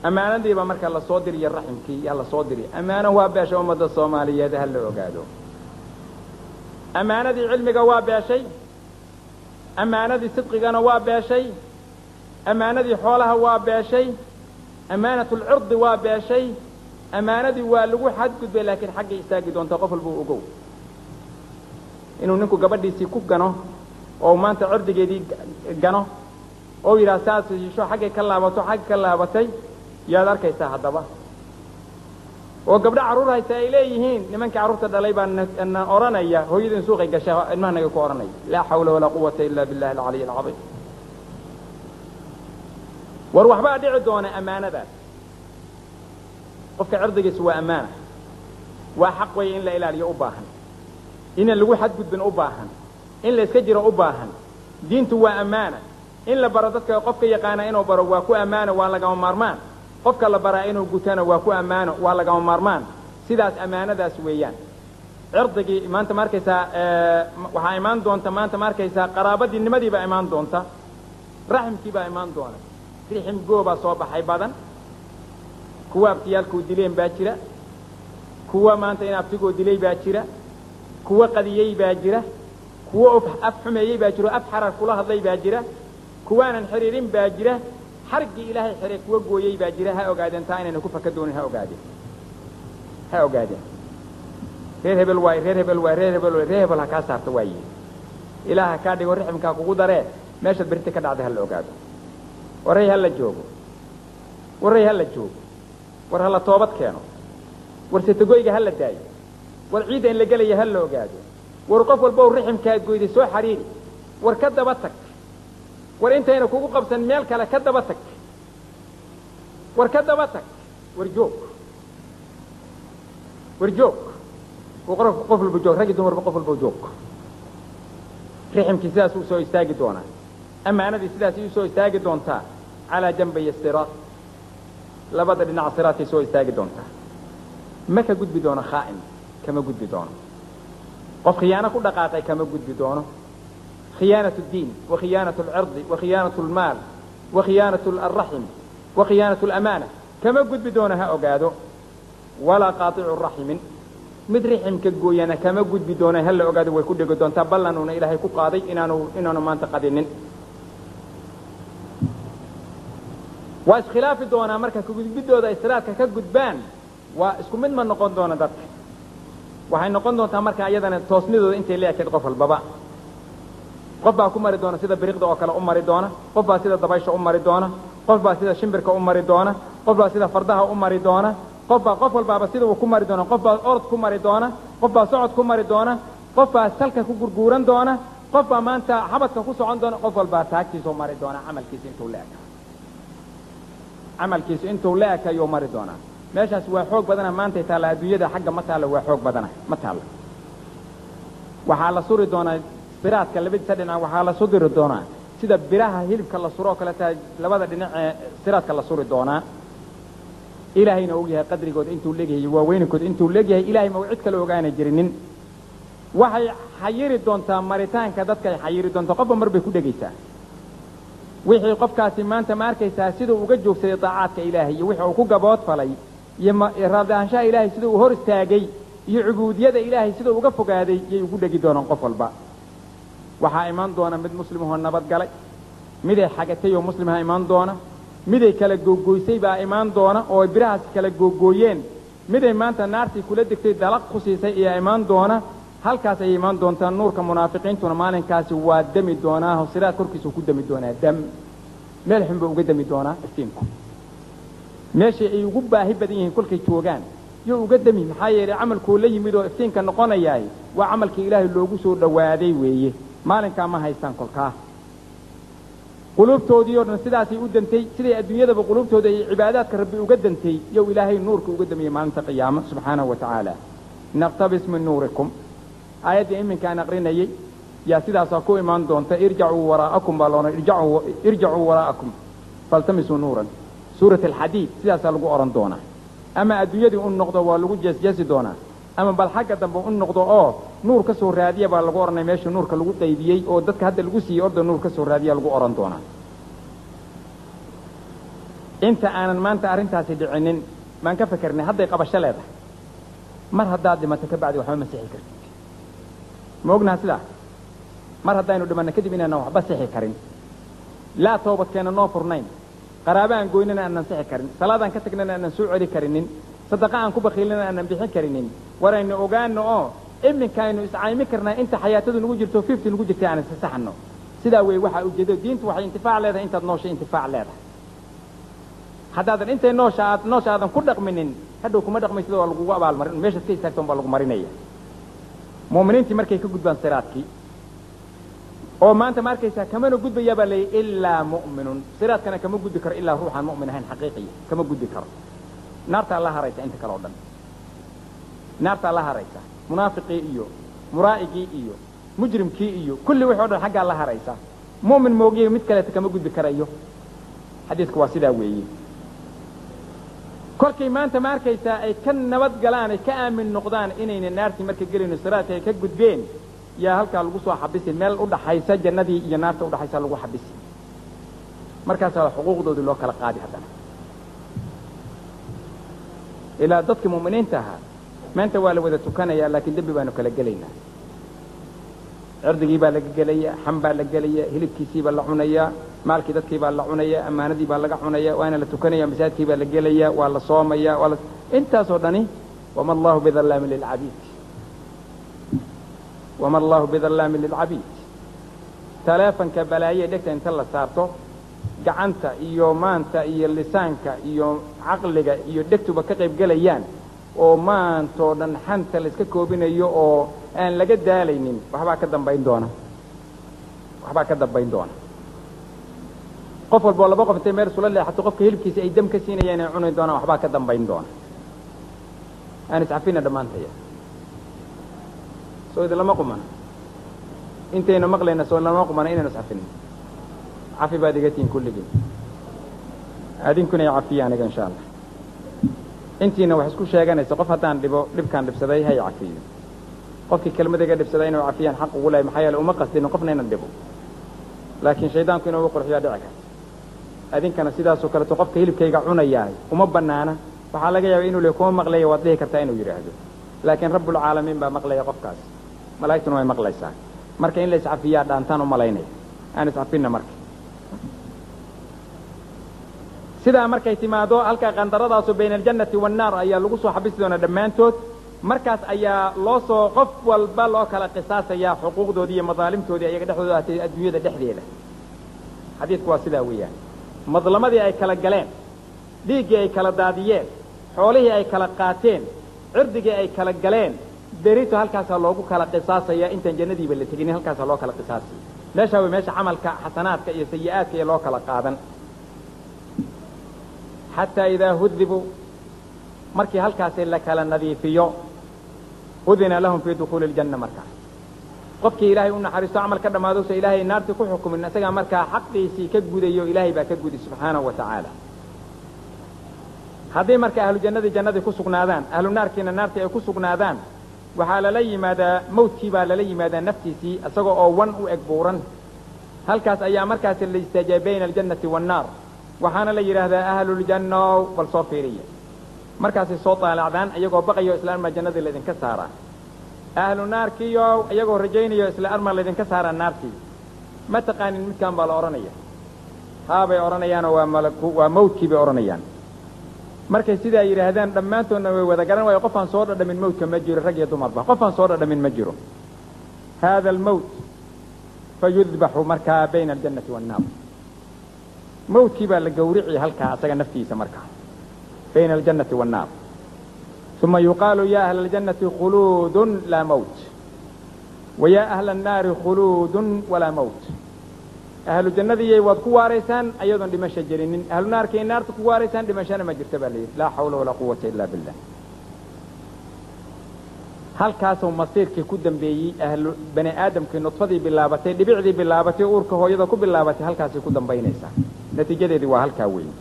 Ammaanadiiba marka lasoo diriyo, raximkii yaa lasoo diriy. Ammaano waa beeshay ummadda Soomaaliyeed, ha la ogaado. Ammaanadii cilmiga waa beeshay, ammaanadii sidqigana waa beeshay, ammaanadii xoolaha waa beeshay, ammaanatulcirdi waa beeshay. Ammaanadii waa lagu xadgudbay, laakiin xaggay istaagi doontaa qof walba u ogow. Inuu ninku gabadhiisii ku gano oo maanta cirdigeedii gano oo yidhaah saas yeesho, xaggay ka laabato, xagga ka laabatay yaad arkaysaa. Haddaba oo gabdho carruur haysta ay leeyihiin nimankii carruurta dhalay baa na odhanaya hooyadin suuqay gashay ilmaha naga ku odhanaya. Laa xawla walaa quwata ila billahi alcaliy alcaiim. War waxbaa dhici doona ammaanadaas. Qofka cirdigiisu waa ammaana, waa xaq weeye in la ilaaliyo u baahan, inaan lagu xadgudbin u baahan, in la iska jiro u baahan. Diintu waa ammaana in la baro dadka. Qofka yaqaana inuu baro waa ku ammaano, waa lagama maarmaan. Qofka la baraa inuu gutana waa ku ammaano, waa lagama maarmaan. Sidaas ammaanadaas weeyaan. Cirdigii maanta ma arkaysaa waxaa imaan doonta, maanta ma arkaysaa qaraabadii nimadii baa imaan doonta, raximkii baa imaan doona. Rixim goobaa soo baxay badan, kuwa abtiyaalkuu dileen baa jira, kuwa maanta in abtigoo dilay baa jira, kuwa qadiyey baa jira, kuwa af xumeeyey baa jira, af xarar kula hadlay baa jira, kuwaanan xiriirin baa jira, xariggii Ilaahay xiray kuwa gooyey baa jira. Ha ogaadeen taa inayna ku faka doonin, ha ogaadeen, ha ogaadeen. Reer hebel waay, reer hebel waay, reer hebel waay, reer hebel ha kaa saarto waaye, Ilaah ha kaa dhigo, riximkaa kugu daree, meeshaad berita ka dhacday ha la ogaado. Warray ha la joogo, warray ha la joogo, war ha la toobad keeno, war setagoyga ha la daayo, war ciidda in la gelaya ha la ogaado. War qof walba u riximkaa goyday soo xariiri, war ka daba tag, war intayna kugu qabsan meel kale ka daba tag, war ka daba tag, war joog, war joog, qof walba joog, raggi dumarba qof walba joog. Riximkii sidaas u soo istaagi doonaa, ammaanadii sidaasay usoo istaagi doontaa calaa janbay siraat, labada dhinac siraadkay soo istaagi doontaa. Ma ka gudbi doono khaa'in, kama gudbi doono qof khiyaano ku dhaqaaqay, kama gudbi doono. Khiyaanaة الdiin wa khiyaanaة اlcirdi wa khiyaanaة اlmaal wa khiyaanaة alraxim wa khiyaanaة اlamaana kama gudbi doono, ha ogaado. Walaa qaaicu raximin, mid riximka gooyana kama gudbi doono, ha la ogaado. Way ku dhegi doontaa ballanuuna Ilaahay ku qaaday inaanu maanta qadinin. Waa iskhilaafi doonaa marka kagudbidooda israadka ka gudbaan, waa isku mid ma noqon doona dadka. Waxay noqon doontaa marka iyadana toosnidooda intay la ekayd qof walbaba. Qof baa ku mari doona sida biriqda oo kale u mari doona, qof baa sida dabaysha u mari doona, qof baa sida shimbirka u mari doona, qof baa sida fardaha u mari doona, qof baa qof walbaaba sida uu ku mari doona, qof baa orod ku mari doona, qof baa socod ku mari doona, qof baa salka ku gurguuran doona, qof baa maanta xabadka ku socon doona, qof walbaa taagtiisuu mari doona camalkiisa intuu la eka. Camalkiisu intuu la ekayuu mari doonaa. Meeshaas waa xoog badana maantay taalla adduunyada xagga ma taalla, waa xoog badana ma taalla. Waxaa la suri doonaa siraadka labadiisa dhinac, waxaa la sudiri doonaa sida biraha hilibka la suro oo kale taa labada dhinac ee siraadka la suri doonaa. Ilaahayna og yahay qadrigooda intuu leegyahay iyo waaweyninkooda intuu leegyahay, ilaahay ma cid kale ogaana jirinin. Waxay xayiri doontaa maritaanka dadka, ay xayiri doontaa, qofba mar bay ku dhegaysaa. Wixii qofkaasi maanta ma arkaysaa siduu uga joogsaday daacaadka ilaahay iyo wixii uu ku gabood falay iyo raalli ahaanshaha ilaahay siduu u hor istaagay iyo cubuudiyada ilaahay siduu uga fogaaday yay ugu dhegi doonaan qof walba. Waxaa imaan doona mid muslimahoo nabad galay, miday xagatay oo muslimaha imaan doona, miday kala googoysay baa imaan doona oo ay birahaasi kala googooyeen, miday maanta naartii kula degtay dalaq ku siisay ayaa imaan doona. Halkaas ayay imaan doontaa. Nuurka munaafiqiintuna maalinkaasi waa dami doonaa, siraad korkiisuu ku dami doonaa, dam meel xun buu uga dami doonaa iftiinku. Meeshay ay ugu baahi badan yihiin kolkay joogaan yuu uga dami, maxaa yeelay camalkuu la yimid oo iftiinka noqonayaay waa camalkii ilaahay loogu soo dhowaaday weeye. Maalinkaa ma haystaan kolkaa. Quluubtoodii oo dhan sidaasay u dantay, siday adduunyadaba quluubtooda ay cibaadaadka rabbi uga dantay yow ilaahay nuurka uga damiyey maalinta qiyaamo subxaanahu wa tacaala. Naqtabis min nuurikum, aayaddii iminkaan aqrinayey yaa sidaasaa ku imaan doonta. Irjacuu waraa'akum baa loona, irjacuu waraa'akum faltamisuu nuuran, suurat alxadiid sidaasaa lagu odhan doonaa. Ama adduunyadii u noqdo waa lagu jeesjeesi doonaa, ama bal xagga dambe u noqdo oo nuur ka soo raadiya baa lagu odhanaya. Meesha nuurka lagu qaybiyey oo dadka hadda lagu siiyey orda nuur ka soo raadiya lagu odhan doonaa. Inta aanan maanta arrintaasi dhicinin maan ka fikirnay hadday qabasho leedahay. Mar haddaad dhimato ka bacdi waxba ma sixi kartid. Ma ognaha sidaa? Mar haddaynu dhimanno kadib inaanan waxba sixi karin, laa toobadkeena noo furnayn, qaraabo aan goynana aanan sixi karin, salaadaan ka tagnana aanan soo celi karinin, sadaqa aan ku bakiilnana aanan bixin karinin. Waraynu ogaano oo iminkaaynu iscaymi karnaa inta xayaatadu nagu jirto, fifty nagu jirtay aan isasaxno. Sidaa weeye waxaa ujeedo diintu waxay intifaac leedahay intaad nooshay intifaac leedahay. Haddaadan intay noosha aad noosha aadan ku dhaqminin, hadhow kuma dhaqmaysid waa lagugu abaalmarin, meeshaad ka istaagtoon baa lagu marinaya. Mu'miniintii markay ka gudbaan siraadkii oo maanta ma arkaysaa kamana gudbayaa baa layidhi ilaa mu'minun, siraadkana kama gudbi karo ilaa ruuxaan mu'min ahayn xaqiiqiya kama gudbi karo. Naartaa la haraysa inta kale oo dhan, naartaa la haraysa, munaafiqii iyo muraa'igii iyo mujrimkii iyo kulli wixii o dhan xaggaa la haraysa. Mu'min moogiye mid kaleeta kama gudbi karayo. Xadiisku waa sidaa weeye. Kolkay maanta ma arkaysaa ay ka nabad galaan, ay ka aamin noqdaan inayna naartii marka gelayno siraadka ay ka gudbeen, yaa halkaa lagu soo xabisi meel u dhaxaysa jannadii iyo naarta udhaxaysa lagu xabisi. Markaasaa xuquuqdoodii loo kala qaadi haddana ilaa dadkii mu'miniinta ahaa. Maanta waa la wada tukanayaa, laakiin dembi baanu kala gelaynaa. Cirdigii baa laga gelaya, xam baa la gelaya, hilibkiisii baa la cunayaa, maalkii dadkii baa la cunaya, ammaanadii baa laga cunaya, waana la tukanaya, masaajidkii baa la gelaya, waa la soomaya, waa la intaasoo dhani. Wama allahu bidallaamin lilcabiid, wama allahu bidallaamin lilcabiid. Taleefanka balaaye dhegta inta la saarto, gacanta iyo maanta iyo lisaanka iyo caqliga iyo dhegtuba ka qayb gelayaan oo maantoo dhan xanta la iska koobinayo oo aan laga daalaynin, waxbaa ka dambayn doona, waxbaa ka dambayn doona. Qof walba oo laba qof intay meel isula leexato qofka hilibkiisa ay dam ka siinayaan ay cuni doonaan, waxbaa ka dambayn doona. Aan iscafina dhammaantaya, soo idin lama qumana intaynu maqlayna, soo lama qumana inaynu iscafinin. Cafi baad iga tihiin kulligiin, adinkuna i cafiya aniga insha allah. Intiina wax isku sheeganaysa, qof haddaan dhibo dhibkaan dhibsaday hay cafiyo, qofkii kelmad iga dhibsaday inuu cafiyaan xaq ugu lehay, maxaa yeele uma qasdinin qofna inan dhibo, laakiin shaydaanku inuu ugu qurxiyaa dhici karta. Adinkana sidaasoo kaleeto qofka hilibkayga cunayahay uma banaana. Waxaa laga yaaba inuu le kuma maqlaya, waad dhihi kartaa inuu yidhaahdo, laakiin rabbulcaalamiin baa maqlaya qofkaas, malaa'igtuna way maqlaysaa. Marka in la iscafiyaa dhaantaan u malaynaya, aan iscafinna. Marka sidaa markay timaado halkaa qandaradaasu bayna aljannati waannaar ayaa lagu soo xabisi doonaa dhammaantood. Markaas ayaa loo soo qof walba loo kala qisaasayaa xuquuqdoodii iyo madaalimtoodii ayaga dhexdooda ahatay adduunyada dhexdeeda. Xadiidku waa sidaa weeyaan. Madlamadii ay kala galeen, dhiiggii ay kala daadiyeen, xoolihii ay kala qaateen, cirdigii ay kala galeen, berito halkaasaa loogu kala qisaasayaa intaan jannadiiba la teginin, halkaasaa loo kala qisaasaya. Meeshaa way meesha camalka xasanaadka iyo sayi'aadka iyo loo kala qaadan. Xataa idaa hudibuu, markii halkaasi la kala nadiifiyo, udina lahum fii dukhuuli aljanna. Markaas qofkii ilaahay u naxariisto camal ka dhammaadowsa ilaahay naartii ku xukumin, isagaa markaa xaqiisii ka gudayo, ilaahay baa ka gudi subxaanahu wa tacaala. Haddii marka ahlu jannadii jannadii ku sugnaadaan, ahlu naarkiina naartii ay ku sugnaadaan, waxaa lala yimaadaa mawdkii baa lala yimaadaa naftiisii isagoo oo wan u eg buuran. Halkaas ayaa markaasi la istaajiya bayna aljannati waannaar, waxaana la yidhaahdaa ahluljannow bal soo fiiriya. Markaasay soo daalacdaan iyagoo baqayo isla armaa jannadii laydinka saaraa. Ahlu naarkiiyow iyagoo rajaynayo isla armaa laydinka saaraa naartii. Ma taqaanin midkaan baa la odhanaya. Haabay odhanayaanoo waa malaku, waa mawdkii bay odhanayaan. Markay sidaa yidhaahdaan dhammaantoodna way wada garan waayo, qofaan soo dhadhamin mawdka ma jiro, rag iyo dumarba qofaan soo dhadhamin ma jiro. Haada almawt fayudbaxu markaa bayna aljannati waannaar. Mawdkii baa la gawrici halkaa asaga naftiisa markaa bayna aljannati waannaar. Uma yuqaalu yaa ahla aljannati khuluudun laa mawt, wa yaa ahla annaari khuluudun walaa mawt. Ahlu jannadiyay waad ku waaraysaan ayadoon dhimasho jirinin, ahlu naarkay naarta ku waaraysaan dhimashana ma jirta baa la yidhi. Laa xawla walaa quwata illa billah. Halkaasuu masiirkii ku dambeeyey ahlu bani aadamkii, nudfadii bilaabatay, dhibicdii bilaabatay, uurka hooyada ku bilaabatay, halkaasay ku dambaynaysaa. Natiijadeedii waa halkaa weyn.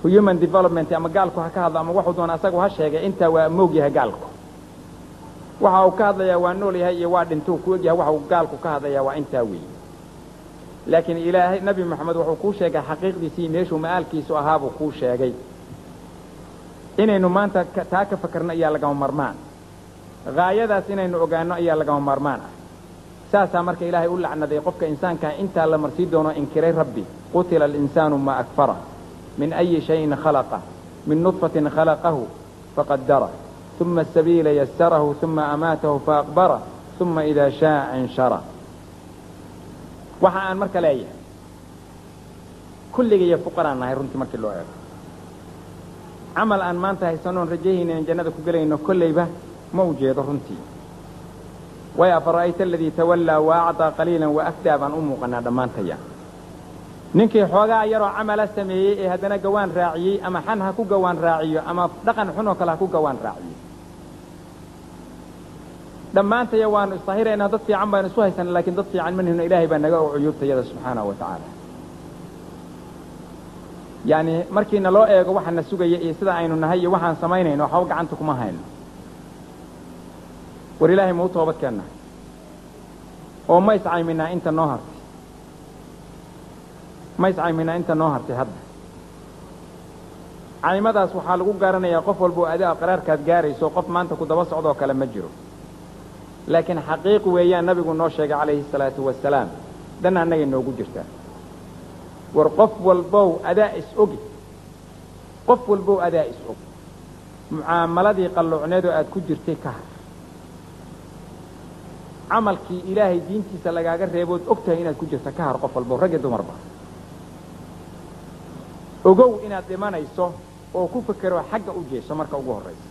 Human development ama gaalku ha ka hadlo ama waxuu doona asagu ha sheegay, intaa waa moog yahay gaalku. Waxa uu ka hadlayaa waa nool yahay iyo waa dhintuu ku egyahay, waxa uu gaalku ka hadlayaa waa intaa weeye. Laakiin ilaahay nabi Moxamed wuxuu kuu sheegay xaqiiqdiisii, meeshuu ma'aalkiisu ahaabuu kuu sheegay. Inaynu maanta taa ka fakarno ayaa lagama marmaan, haayadaas inaynu ogaanno ayaa lagama maarmaan ah. Saasaa marka ilaahay u lacnaday qofka insaankaa intaa la marsii doono inkiray rabbi. Qutila alinsaanu ma akfara, min ayi shayin khalaqa, min nudfatin khalaqahu faqadara, uma asabiila yasarahu, uma amaatahu faaqbara, uma idaa shaaa anshara. Waxa aan marka leeyahay kulligaiyo fuqaraan nahay runtii markii loo eego. Camal aan maanta haysanoon rajayhayna in jannada ku gelayno kollayba ma u jeedo runtii. Way afara'ayta aladii tawallaa wa acطaa qaliilan wa afdaa baan u muuqanaa dhammaantaya. Ninkii xoogaa yaroo camala sameeyey ee haddana gawaan raaciyey, ama xan ha ku gawaan raaciyo ama dhaqan xun oo kale ha ku gawaan raaciyo, dhammaantaya waanu isdahiraynaa, dad fiican baanu isu haysana, laakiin dad fiican ma nihno. Ilaahay baa naga og cuyuubtayada subxaanahu wa tacaala. Yacni markiina loo eego waxa na sugaya iyo sida aynu nahay iyo waxaan samaynayno, waxba gacanta kuma hayno. War ilaahay ma u toobad keennaa oo ma iscayminaa inta noo hartay? Ma iscayminaa inta noo hartay? Hadda caymadaas waxaa lagu garanayaa qof walba oo adaa qaraarkaad gaarayso, qof maanta ku daba socdoo kale ma jiro. Laakiin xaqiiq weeyaan nabigu noo sheegay calayhi salaatu wasalaam, danna annagay noogu jirtaa. War qof walbow adaa is ogi, qof walbow adaa is og, mucaamaladii qalloocneed oo aad ku jirtay ka har, camalkii ilaahay diintiisa lagaaga reebood og tahay inaad ku jirta ka har. Qof walbow, rag iyo dumarba, ogow inaad dhimanayso oo ku fekero xagga u jeeso marka ugu horraysa,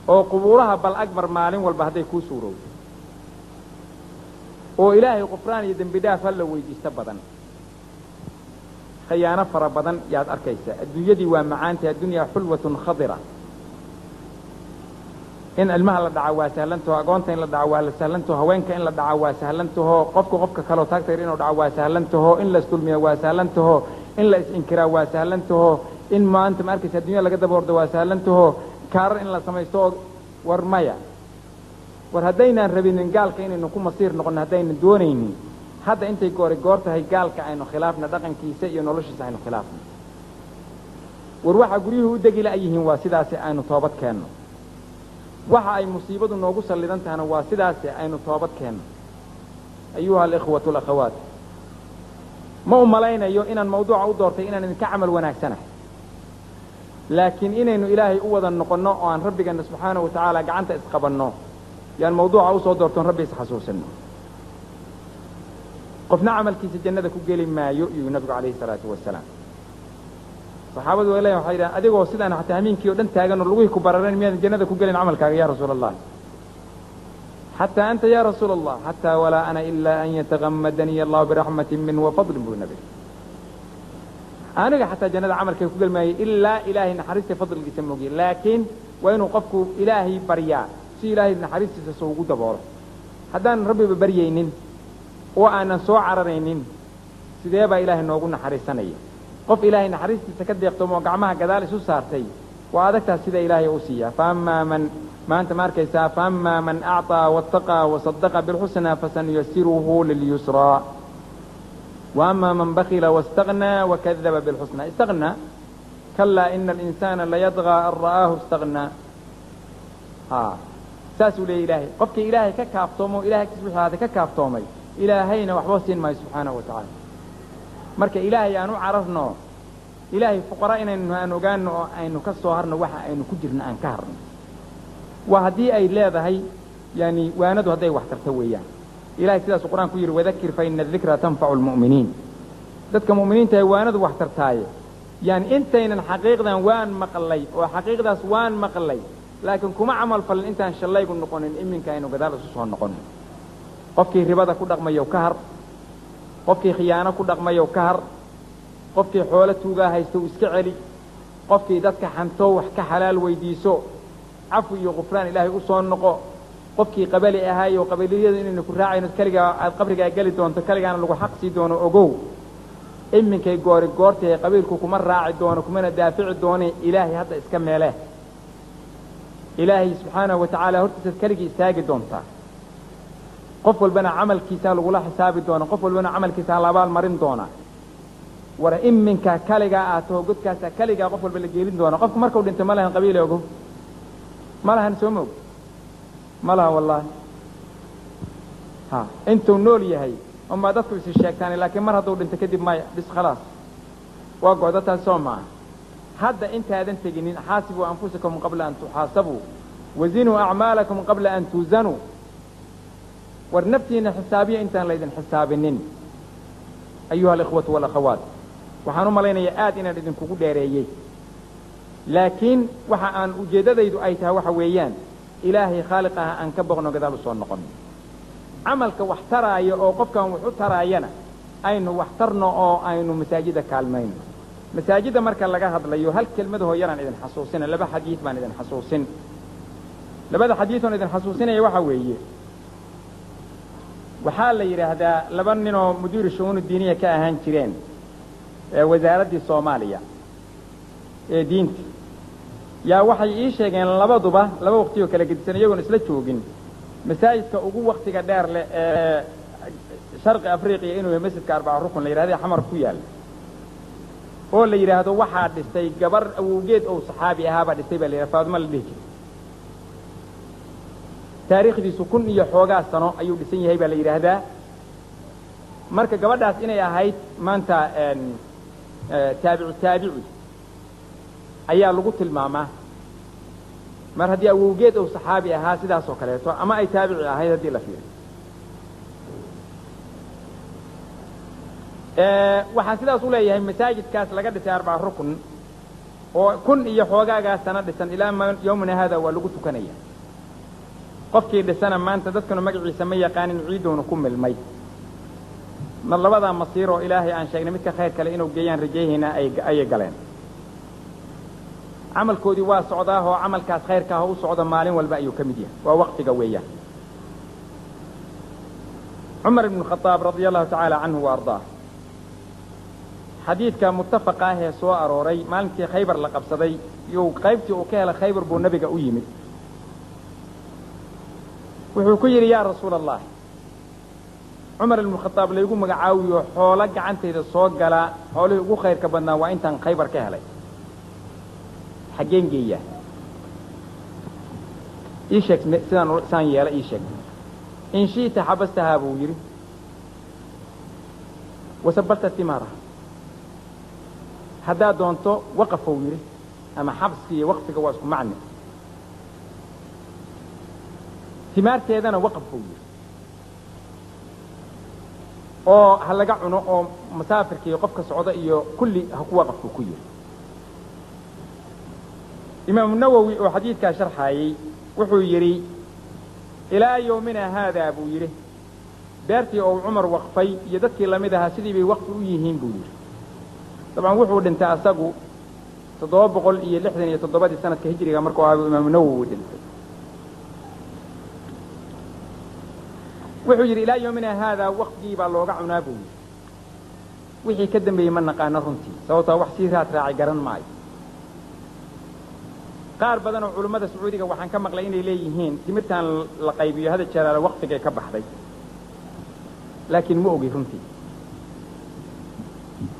oo qubuuraha bal agmar maalin walba hadday kuu suurowdo, oo ilaahay qufraan iyo dembi dhaaf ha la weydiisto badan. Khiyaano fara badan yaad arkaysaa. Adduunyadii waa macaantay, addunyaa xulwatun khadira. In ilmaha la dhaca waa sahlantaho, agoonta in la dhaco waa la sahlantaho, haweenka in la dhaco waa sahlantaho, qofka qofka kaloo taagtayr inuu dhaco waa sahlantaho, in la isdulmiya waa sahlantaho, in la is-inkiraa waa sahlantaho, in maanta ma arkaysa addunya laga daba ordo waa sahlantaho, kaarar in la samaysto oo war maya. War haddaynaan rabinin gaalka inaynu ku masiir noqonno, haddaynan doonaynin, hadda intay goori goor tahay gaalka aynu khilaafna, dhaqankiisa iyo noloshiisa aynu khilaafno. War waxa guryuhu u degi la' yihiin waa sidaasi, aynu toobad keenno. Waxa ay musiibadu noogu sallidan tahana waa sidaasi, aynu toobad keenno. Ayuha alikhwatu alakhawaat, ma u malaynayo inaan mawduuca u doortay inaan idinka camal wanaagsanahay. Laakiin inaynu Ilaahay u wada noqonno oo aan Rabbigeenna subxaanahu wa tacaala gacanta isqabanno yaan mawduuca usoo doortoon Rabbi isxasuusinno. Qofna camalkiisa jannada ku geli maayo iyuu nabigu calayhi salaatu wasalaam. Saxaabadu way leeyihin, waxay yidhahan adigoo sidaan xataa hamiinkii oo dhan taagan oo lugihii ku barareen miyaadan jannada ku gelin camalkaaga ya rasuula Allah? Xataa anta ya rasuula Allah, xataa walaa ana ilaa an yatagamadaniya allahu biraxmatin min wa fadlin buu nabigu. Aniga xataa jannada camalkayga ku geli maayo ilaa Ilaahay naxariista fadligiisa moogiye. Laakiin waa inuu qofku Ilaahay baryaa si Ilaahay naxariistiisa soo ugu daboolo. Haddaanan Rabbiba baryaynin oo aanan soo cararaynin, sidee baa Ilaahay noogu naxariisanaya? Qof Ilaahay naxariistiisa ka deeqtoomo oo gacmaha gadaal isu saartay waa adagtaas sida Ilaahay u siiyaa. Faammaa man maanta ma arkaysaa, faammaa man acطaa waataqaa wasadaqa bilxusnaa fasanuyasiruhu lilyusraa, وأما من بخل واستغنى وكذب بالحسنى. استغنى، كلا إن الإنسان ليطغى أن رآه استغنى. Saasuu leeyay Ilaahay. Qofkii Ilaahay ka kaaftoomo, Ilahay agtiis wixii ahaatay ka kaaftoomay, Ilaahayna waxba siin maayo subxaanahu wa tacaala. Marka Ilaahay aan u cararno, Ilaahay fuqara inaynu aan ogaano oo aynu ka soo harno waxa aynu ku jirno, aan ka harno. Waa haddii ay leedahay yani waanadu hadday wax tarto weeyaan. Ilahay sidaasuu Qur-aan ku yidhi, wadakir fa ina adikra tanfacu lmu'miniin. Dadka mu'miniinta ee waanadu wax tartaaye, yani intaynan xaqiiqdan waan maqlay oo xaqiiqdaas waan maqlay laakiin kuma camal falin, intaan shallaygu noqonin, iminka aynu gadaal isu soo noqonin. Qofkii ribada ku dhaqmayow ka har, qofkii khiyaano ku dhaqmayow ka har, qofkii xoolo tuugaa haysto iska celi, qofkii dadka xanto wax ka xalaal weydiiso, cafwi iyo qufraan Ilaahay u soo noqo, qofkii qabali ahaayo qabiliyadu inaynu ku raacayno, keligaa aad qabrigaa geli doonto, keligaana lagu xaq sii doono ogow. Iminkay goori goortahay qabiilku kuma raaci doono kumana daafici doone. Ilaahay hadda iska meele, Ilaahay subxaanahu wa tacaala hortiisaad keligii istaagi doontaa. Qof walbana camalkiisaa lagula xisaabi doona, qof walbana camalkiisaa la abaal marin doona. War iminka kaligaa aad taho godkaasaa kaligaa qof walba la geelin doona. Qofku markau dhintay ma lahan qabiile ogow, ma lahan, soo moog ma laha wallaahi. Ha intuu nool yahay unbaa dadku isi sheegtaani, laakiin mar hadduu dhinto kadib maya, bis khalaas, waa go'da taas, soo maaha? Hadda intaadan teginin, xaasibuu anfusakum qabla an tuxaasabuu wazinuu acmaalakum qabla an tuuzanuu. War naftiina xisaabiya intaan laydin xisaabinin. Ayuha alikhwatu walakhawaat, waxaan u malaynayaa aad inaan idinkugu dheereeyey, laakiin waxa aan ujeeddadaydu ay tahay waxa weeyaan Ilaahay khaaliq aha aan ka boqno, gadaal u soo noqono. Camalka wax taraaya oo qofkan wax u taraayana aynu wax tarno oo aynu masaajida kaalmayno. Masaajidda marka laga hadlayo, hal kelmadahoo yaraan idin xasuusina, laba xadiid baan idin xasuusin. Labada xadiid oon idin xasuusinaya waxa weeye, waxaa la yidhaahdaa laba ninoo mudiiru shu'uunu diiniya ka ahaan jireen ee wasaaraddii Soomaaliya ee diinta yaa waxay ii sheegeen labaduba laba waqtiyoo kala gedisan, iyagoon isla joogin, masaajidka ugu waktiga dheer leh ee Sharqi Afriqiya inuu yahay masjidka Arbaca Rukun la yidhahda Xamar ku yaal, oo la yidhaahdo waxaa dhistay gabar awowgeed ou saxaabi ahaabaa dhistay baa la yidhahda, Faaduma la dhihi jiray. Taariikhdiisu 1000 iyo xoogaa sano ayuu dhisan yahay baa la yidhaahdaa. Marka gabadhaas inay ahayd maanta taabicu taabici ayaa lagu tilmaamaa, mar haddii awowgeed ou saxaabi ahaa sidaas oo kaleeto, ama ay taabici ahayd haddii la fiiriyo. Waxaan sidaas u leeyahay, masaajidkaas laga dhisay Arbaca Rukun oo 1000 iyo xoogaagaa sano dhisan, ilaa yawmina haada waa lagu tukanaya. Qofkii dhisana maanta dadkanu magaciisa ma yaqaanin, ciidoonu ku milmay. Mar labadaa masiir oo Ilaahay aan sheegnay midka khayr kale inuu geeyaan rajayhaynaa ayay galeen. Camalkoodii waa socdaahoo camalkaas khayrka ah u socda maalin walba ayuu ka mid yahay, waa waqtiga weeyaan. Cumar ibnu Khadaab radia allahu tacaala canhu wa ardaah, xadiidka muttafaqa ah ee soo arooray, maalintii Khaybar la qabsaday yuu qaybtii uu ka helay Khaybar buu nabiga u yimid. Wuxuu ku yidhi, yaa rasuula Allah, Cumar ibnu Khadaab laygu magacaawiyo, xoolo gacantayda soo gala xoolihii ugu khayrka badnaa waa intaan Khaybar ka helay, xaggeen geeyaa? Ii sheeg sidaan saan yeela, ii sheeg. In shi'ta xabastahaa, buu yidhi, wasabalta timaaraha. Haddaad doonto waqafow yidhi, Ama xabsiga iyo waqfiga waa isku macne. Timaarteedana waqf buu yidhi oo ha laga cuno oo masaafirka iyo qofka socda iyo kulli ha ku waqaf buu ku yidhi. Imaamu Nawowi oo xadiidkaa sharxaayey wuxuu yidhi ilaa yowmina haadaa buu yidhi beertii ou Cumar waqfay iyo dadkii lamid ahaa sidii bay waqfi u yihiin buu yidhi. Dabcan wuxuu dhintay asagu 767-dii sanadka hijriga markuu ahaa buu Imaamu Nawowi dhintay. Wuxuu yidhi ilaa yowmina haadaa waqfigii baa looga cunaa buu yidhi. Wixii ka dambeeyey ma naqaano runtii, sababtoo wax sii raad raacay garan maayo. Qaar badan oo culummada Sacuudiga waxaan ka maqlay inay leeyihiin timirtaan la qaybiyo hada jeeraale waqfigay ka baxday, laakiin ma ogi runtii.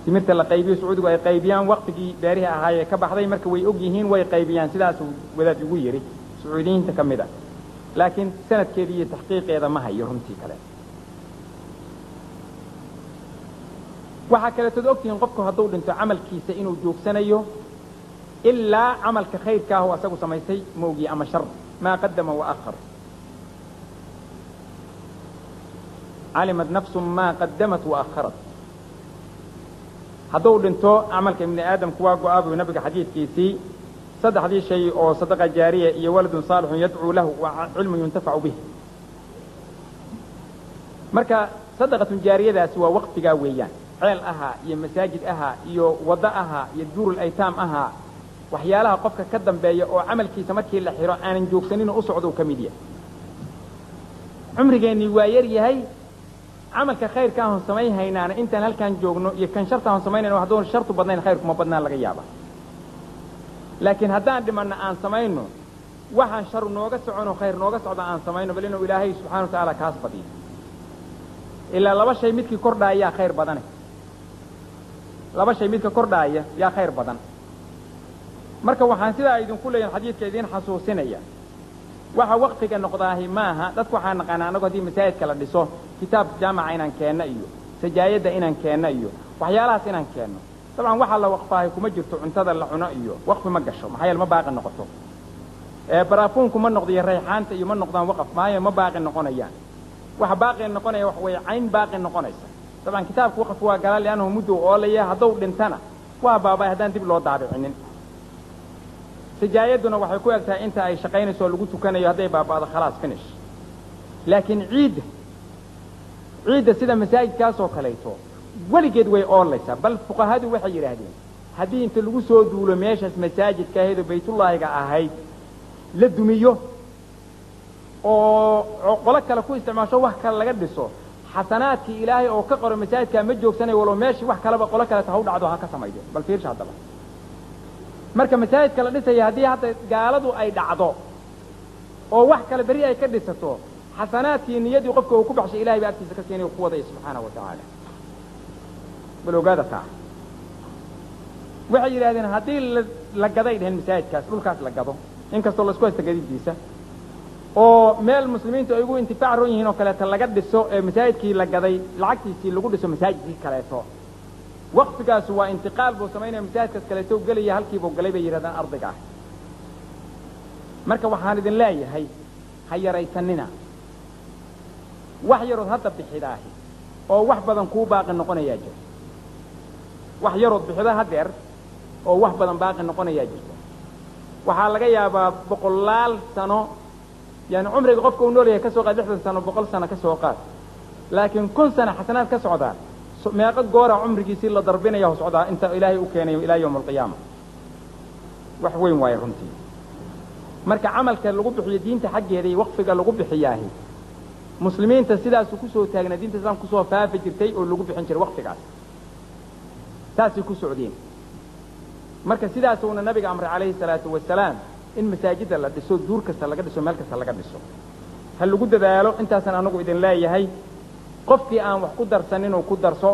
Timirta la qaybiyo Sacuudigu ay qaybiyaan waqfigii beerihii ahaayee ka baxday, marka way og yihiin way qaybiyaan, sidaasuu wadaad igu yidhi Sacuudiyiinta ka mid a, laakiin sanadkeeda iyo taxqiiqeeda ma hayo runtii kale. Waxaa kaletood ogtihiin qofku hadduu dhinto camalkiisa inuu joogsanayo ilaa camalka khayrka ah oo asagu samaystay ma ogiye ama shar, maa qadama wa akhar. Calimat nafsu maa qadamat wa akharat. Hadduu dhinto camalka ibni aadamku waa go'aa buu nabiga xadiidkiisii saddexdii shay oo sadaqa jaariya iyo waladun saalixun yadcuu lahu wa cilmun yuntafacu bih. Marka sadaqatun jaariyadaasi waa waqfigaa weeyaan, ceel ahaa iyo masaajid ahaa iyo waddo ahaa iyo duurul aytaam ahaa, waxyaalaha qofka ka dambeeya oo camalkiisa markii la xiro aanan joogsanin oo u socdo ka mid yahay. Cumrigeennii waa yar yahay, camalka khayrka ahon samayn haynaana intaan halkaan joogno iyo kan sharta ahon samaynayno hadduun shartu badnayn khayrkuma badnaan laga yaaba. Laakiin haddaan dhimanno aan samayno waxaan sharu nooga soconoo khayr nooga socda aan samayno, bal inuu Ilaahay subxana wa tacaala kaas badiyo. Ilaa laba shay midkii kordhaayaa khayr badane, laba shay midka kordhaaya yaa khayr badan. Marka waxaan sidaa idinku leeyahin xadiidka idiin xasuusinaya waxa waqfiga noqdaahi maaha. Dadku waxaa naqaanaa annagu haddii masaajidka la dhiso kitaab jaamaca inaan keenno iyo sajaayadda inaan keenno iyo waxyaalahaas inaan keenno. Dabcan waxaa la waqfaahi kuma jirto cuntada la cuno iyo waqfi ma gasho, maxaa yeele ma baaqi noqoto. Baraafuunku ma noqdo iyo rayxaanta iyo ma noqdaan waqaf, maayo ma baaqi noqonayaan. Waxa baaqi noqonaya wax weeye cayn baaqi noqonaysa. Dabcan kitaabku waqaf waa galaa li'annahu muddow oolaya, hadduu dhintana waa baabay haddaan dib loo daabicinin. Sajaayadduna waxay ku eg tahay inta ay shaqaynayso oo lagu tukanayo, hadday baaba'do khalaas finish. Laakiin ciidda sida masaajidkaasoo kaleeto weligeed way oolaysaa. Bal fuqahadu waxay yidhaahdeen haddii inta lagu soo duulo meeshaas masaajidka ahayd oo baytullaahiga ahayd la dumiyo oo qolo kale ku isticmaasho wax kale laga dhiso, xasanaadkii Ilaahay oo ka qoro masaajidkaa ma joogsanayo, walow meeshii wax kaleba qolo kaleeta ha u dhacdo ha ka samaydo. Bal fiirsha haddaba marka masaajidka la dhisaya haddii hadda gaaladu ay dhacdo oo wax kale berri ay ka dhisato, xasanaadkii niyaddii qofka uu ku baxshay Ilahay baa agtiisa ka siinayo ku wadaya subxaanahu wa tacaala. Bal ogaada taa. Waxay yidhahdeen haddii la gaday dheheen masaajidkaas dhulkaas la gado, inkastoo laisku haysta gadidiisa, oo meel muslimiintu ay ugu intifaac ron yihiin oo kaleeto laga dhiso ee masaajidkii la gaday lacagtiisii lagu dhiso masaajidkii kaleeto, waqfigaasu waa intiqaal buu samaynaya, masaajidkaas kaleeto gelaya halkiibuu galay bay yidhahdaan ardayga ah. Marka waxaan idin leeyahay ha yaraysanina wax yarood hadda bixidaahi oo wax badan kuu baaqi noqonayaa jirta. Wax yarood bixida haddeer oo wax badan baaqi noqonayaa jirta. Waxaa laga yaabaa boqolaal sano, yani cumriga qofka uu nool yahay ka soo qaad 60 sano, 100 sano ka soo qaad, laakiin 1000 sano xasanaad ka socdaa meeqo goora cumrigiisii la darbinaya ho socdaa inta Ilaahay u keenayo ilaa yawma alqiyaama. Wax weyn waaye runtii. Marka camalka lagu bixiyo diinta xaggeeda iyo waqfiga lagu bixiyaahi muslimiinta sidaasuu kusoo taagnaa, diinta islaamka kusoo faafi jirtay oo lagu bixin jiray waqfigaas, saasay ku socdeen. Marka sidaasuuna nabiga amray calayhi salaatu wasalaam in masaajidda la dhiso, duur kasta laga dhiso, meel kasta laga dhiso, ha lagu dadaalo. Intaasaan anagu idin leeyahay qofkii aan wax ku darsan inuu ku darso,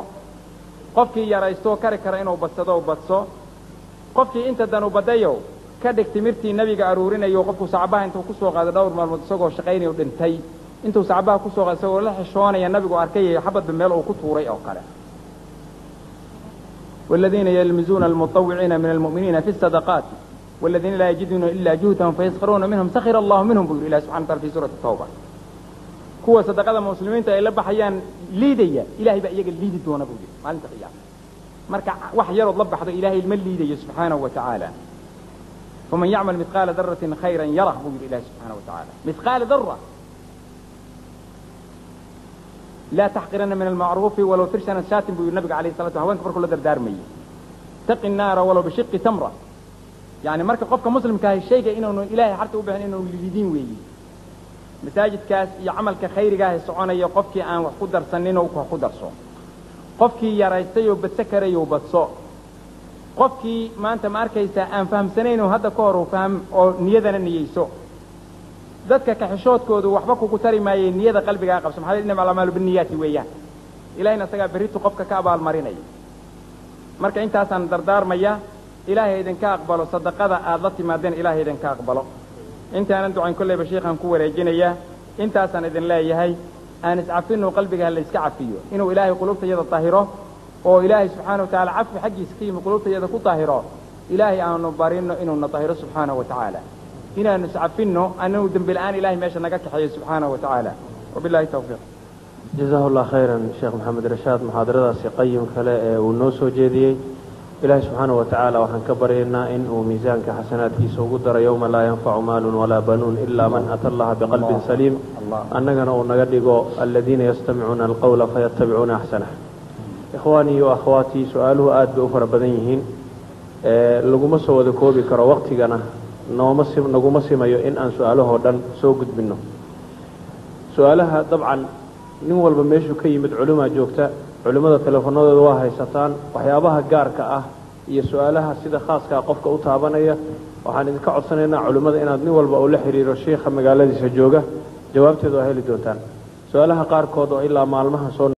qofkii yaraystoo kari kara inuu badsado badso, qofkii inta danu badayow ka dhig timirtii nabiga aruurinayo qofku sacbaha intuu ku soo qaado dhowr maalmood isagoo shaqaynayo dhintay, intuu sacbaha ku soo qaado isagoo la xishoonaya nabigu arkay xabadba meel uu ku tuuray oo kale. والذين يلمزون المطوعين من المؤمنين في الصدقات Waladiina laa yajiduuna ilaa juhdahum fayaskharuuna minhum sakhira Allahu minhum, buu yidhi Ilahi subxana wataala fi suurati Tawba. Kuwa sadaqada muslimiinta ay la baxayaan liidaya, Ilahay baa iyaga liidi doona, buu yidhi, maalinta qiyaama. Marka wax yarood la baxdo Ilaahay ma liidayo subxaanahu wa tacaala. Faman yacmal mithqaala daratin khayran yarah, buu yidhi Ilahi subxaanahu wa tacaala. Mithqaala dara, laa taxqirana min almacruufi walow tirshana shaatin, buu yidhi nabiga alayhi salatu, haweenka markuu la dardaarmayay. Taqi naara walow bishiqi tamra. Yani marka qofka muslimkaahi shayga inuunu Ilahay xarta u bixin inuunu liidin weeyi. Masaajidkaas iyo camalka khayrigaahi soconaya, qofkii aan wax ku darsaninoo wax ku darso, qofkii yaraystay oo badso karayo badso, qofkii maanta ma arkaysaa aan fahamsanayn oo hadda ka hor u faham oo niyadana niyeyso. Dadka kaxishoodkoodu waxba kugu tari maayey, niyada qalbigaa qabso. Maxaa innama alacmaalu binniyaati weeyaan. Ilahayna isagaa berritu qofka ka abaalmarinaya. Marka intaasaan dardaarmaya. Ilaahay idinka aqbalo sadaqada aad la timaadeen, Ilaahay idinka aqbalo. Intaanan ducayn kollayba sheikhaan ku wareejinaya. Intaasaan idin leeyahay, aan iscafino, qalbiga ha la iska cafiyo, inuu Ilaahay qulubtayada tahiro oo Ilaahay subxaana wa tacaala cafi xaggiisa ka yimi qulubtayada ku tahiro. Ilaahay aanu barino inuuna tahiro subxaanahu wa tacaala, inaanu iscafinno, anagu dembi la'aan Ilahay meesha naga kaxeeyo subxaanahu wa tacaala. Wabillahi tawfiiq. Jazahu Allah khayran Sheekh Maxamed Rashaad muxaadaradaasi qayim kale ee uu noo soo jeediyey. Ilaahay subxaanahu wa tacaala waxaan ka baryaynaa in uu miisaanka xasanaadkiisa ugu daro yowma laa yanfacu maalun walaa banuun ilaa man ata Allaha biqalbin saliim, annagana uu naga dhigo aladiina yastamicuuna alqowla fayatabicuuna axsanah. Ikhwaanii wa akhawaatii, su-aaluhu aad bay u fara badan yihiin, laguma soo wada koobi karo, waqtigana nooma si naguma simayo in aan su-aalahoo dhan soo gudbinno. Su-aalaha dabcan nin walba meeshuu ka yimid culimaa joogta, culimmada teleefanadooda waa haysataan. Waxyaabaha gaarka ah iyo su-aalaha sida khaaskaa qofka u taabanaya, waxaan idinka codsanaynaa culimmada inaad nin walba uu la xiriiro shiikha magaaladiisa jooga, jawaabteeda waa heli doontaan. Su-aalaha qaarkood oo ilaa maalmaha soo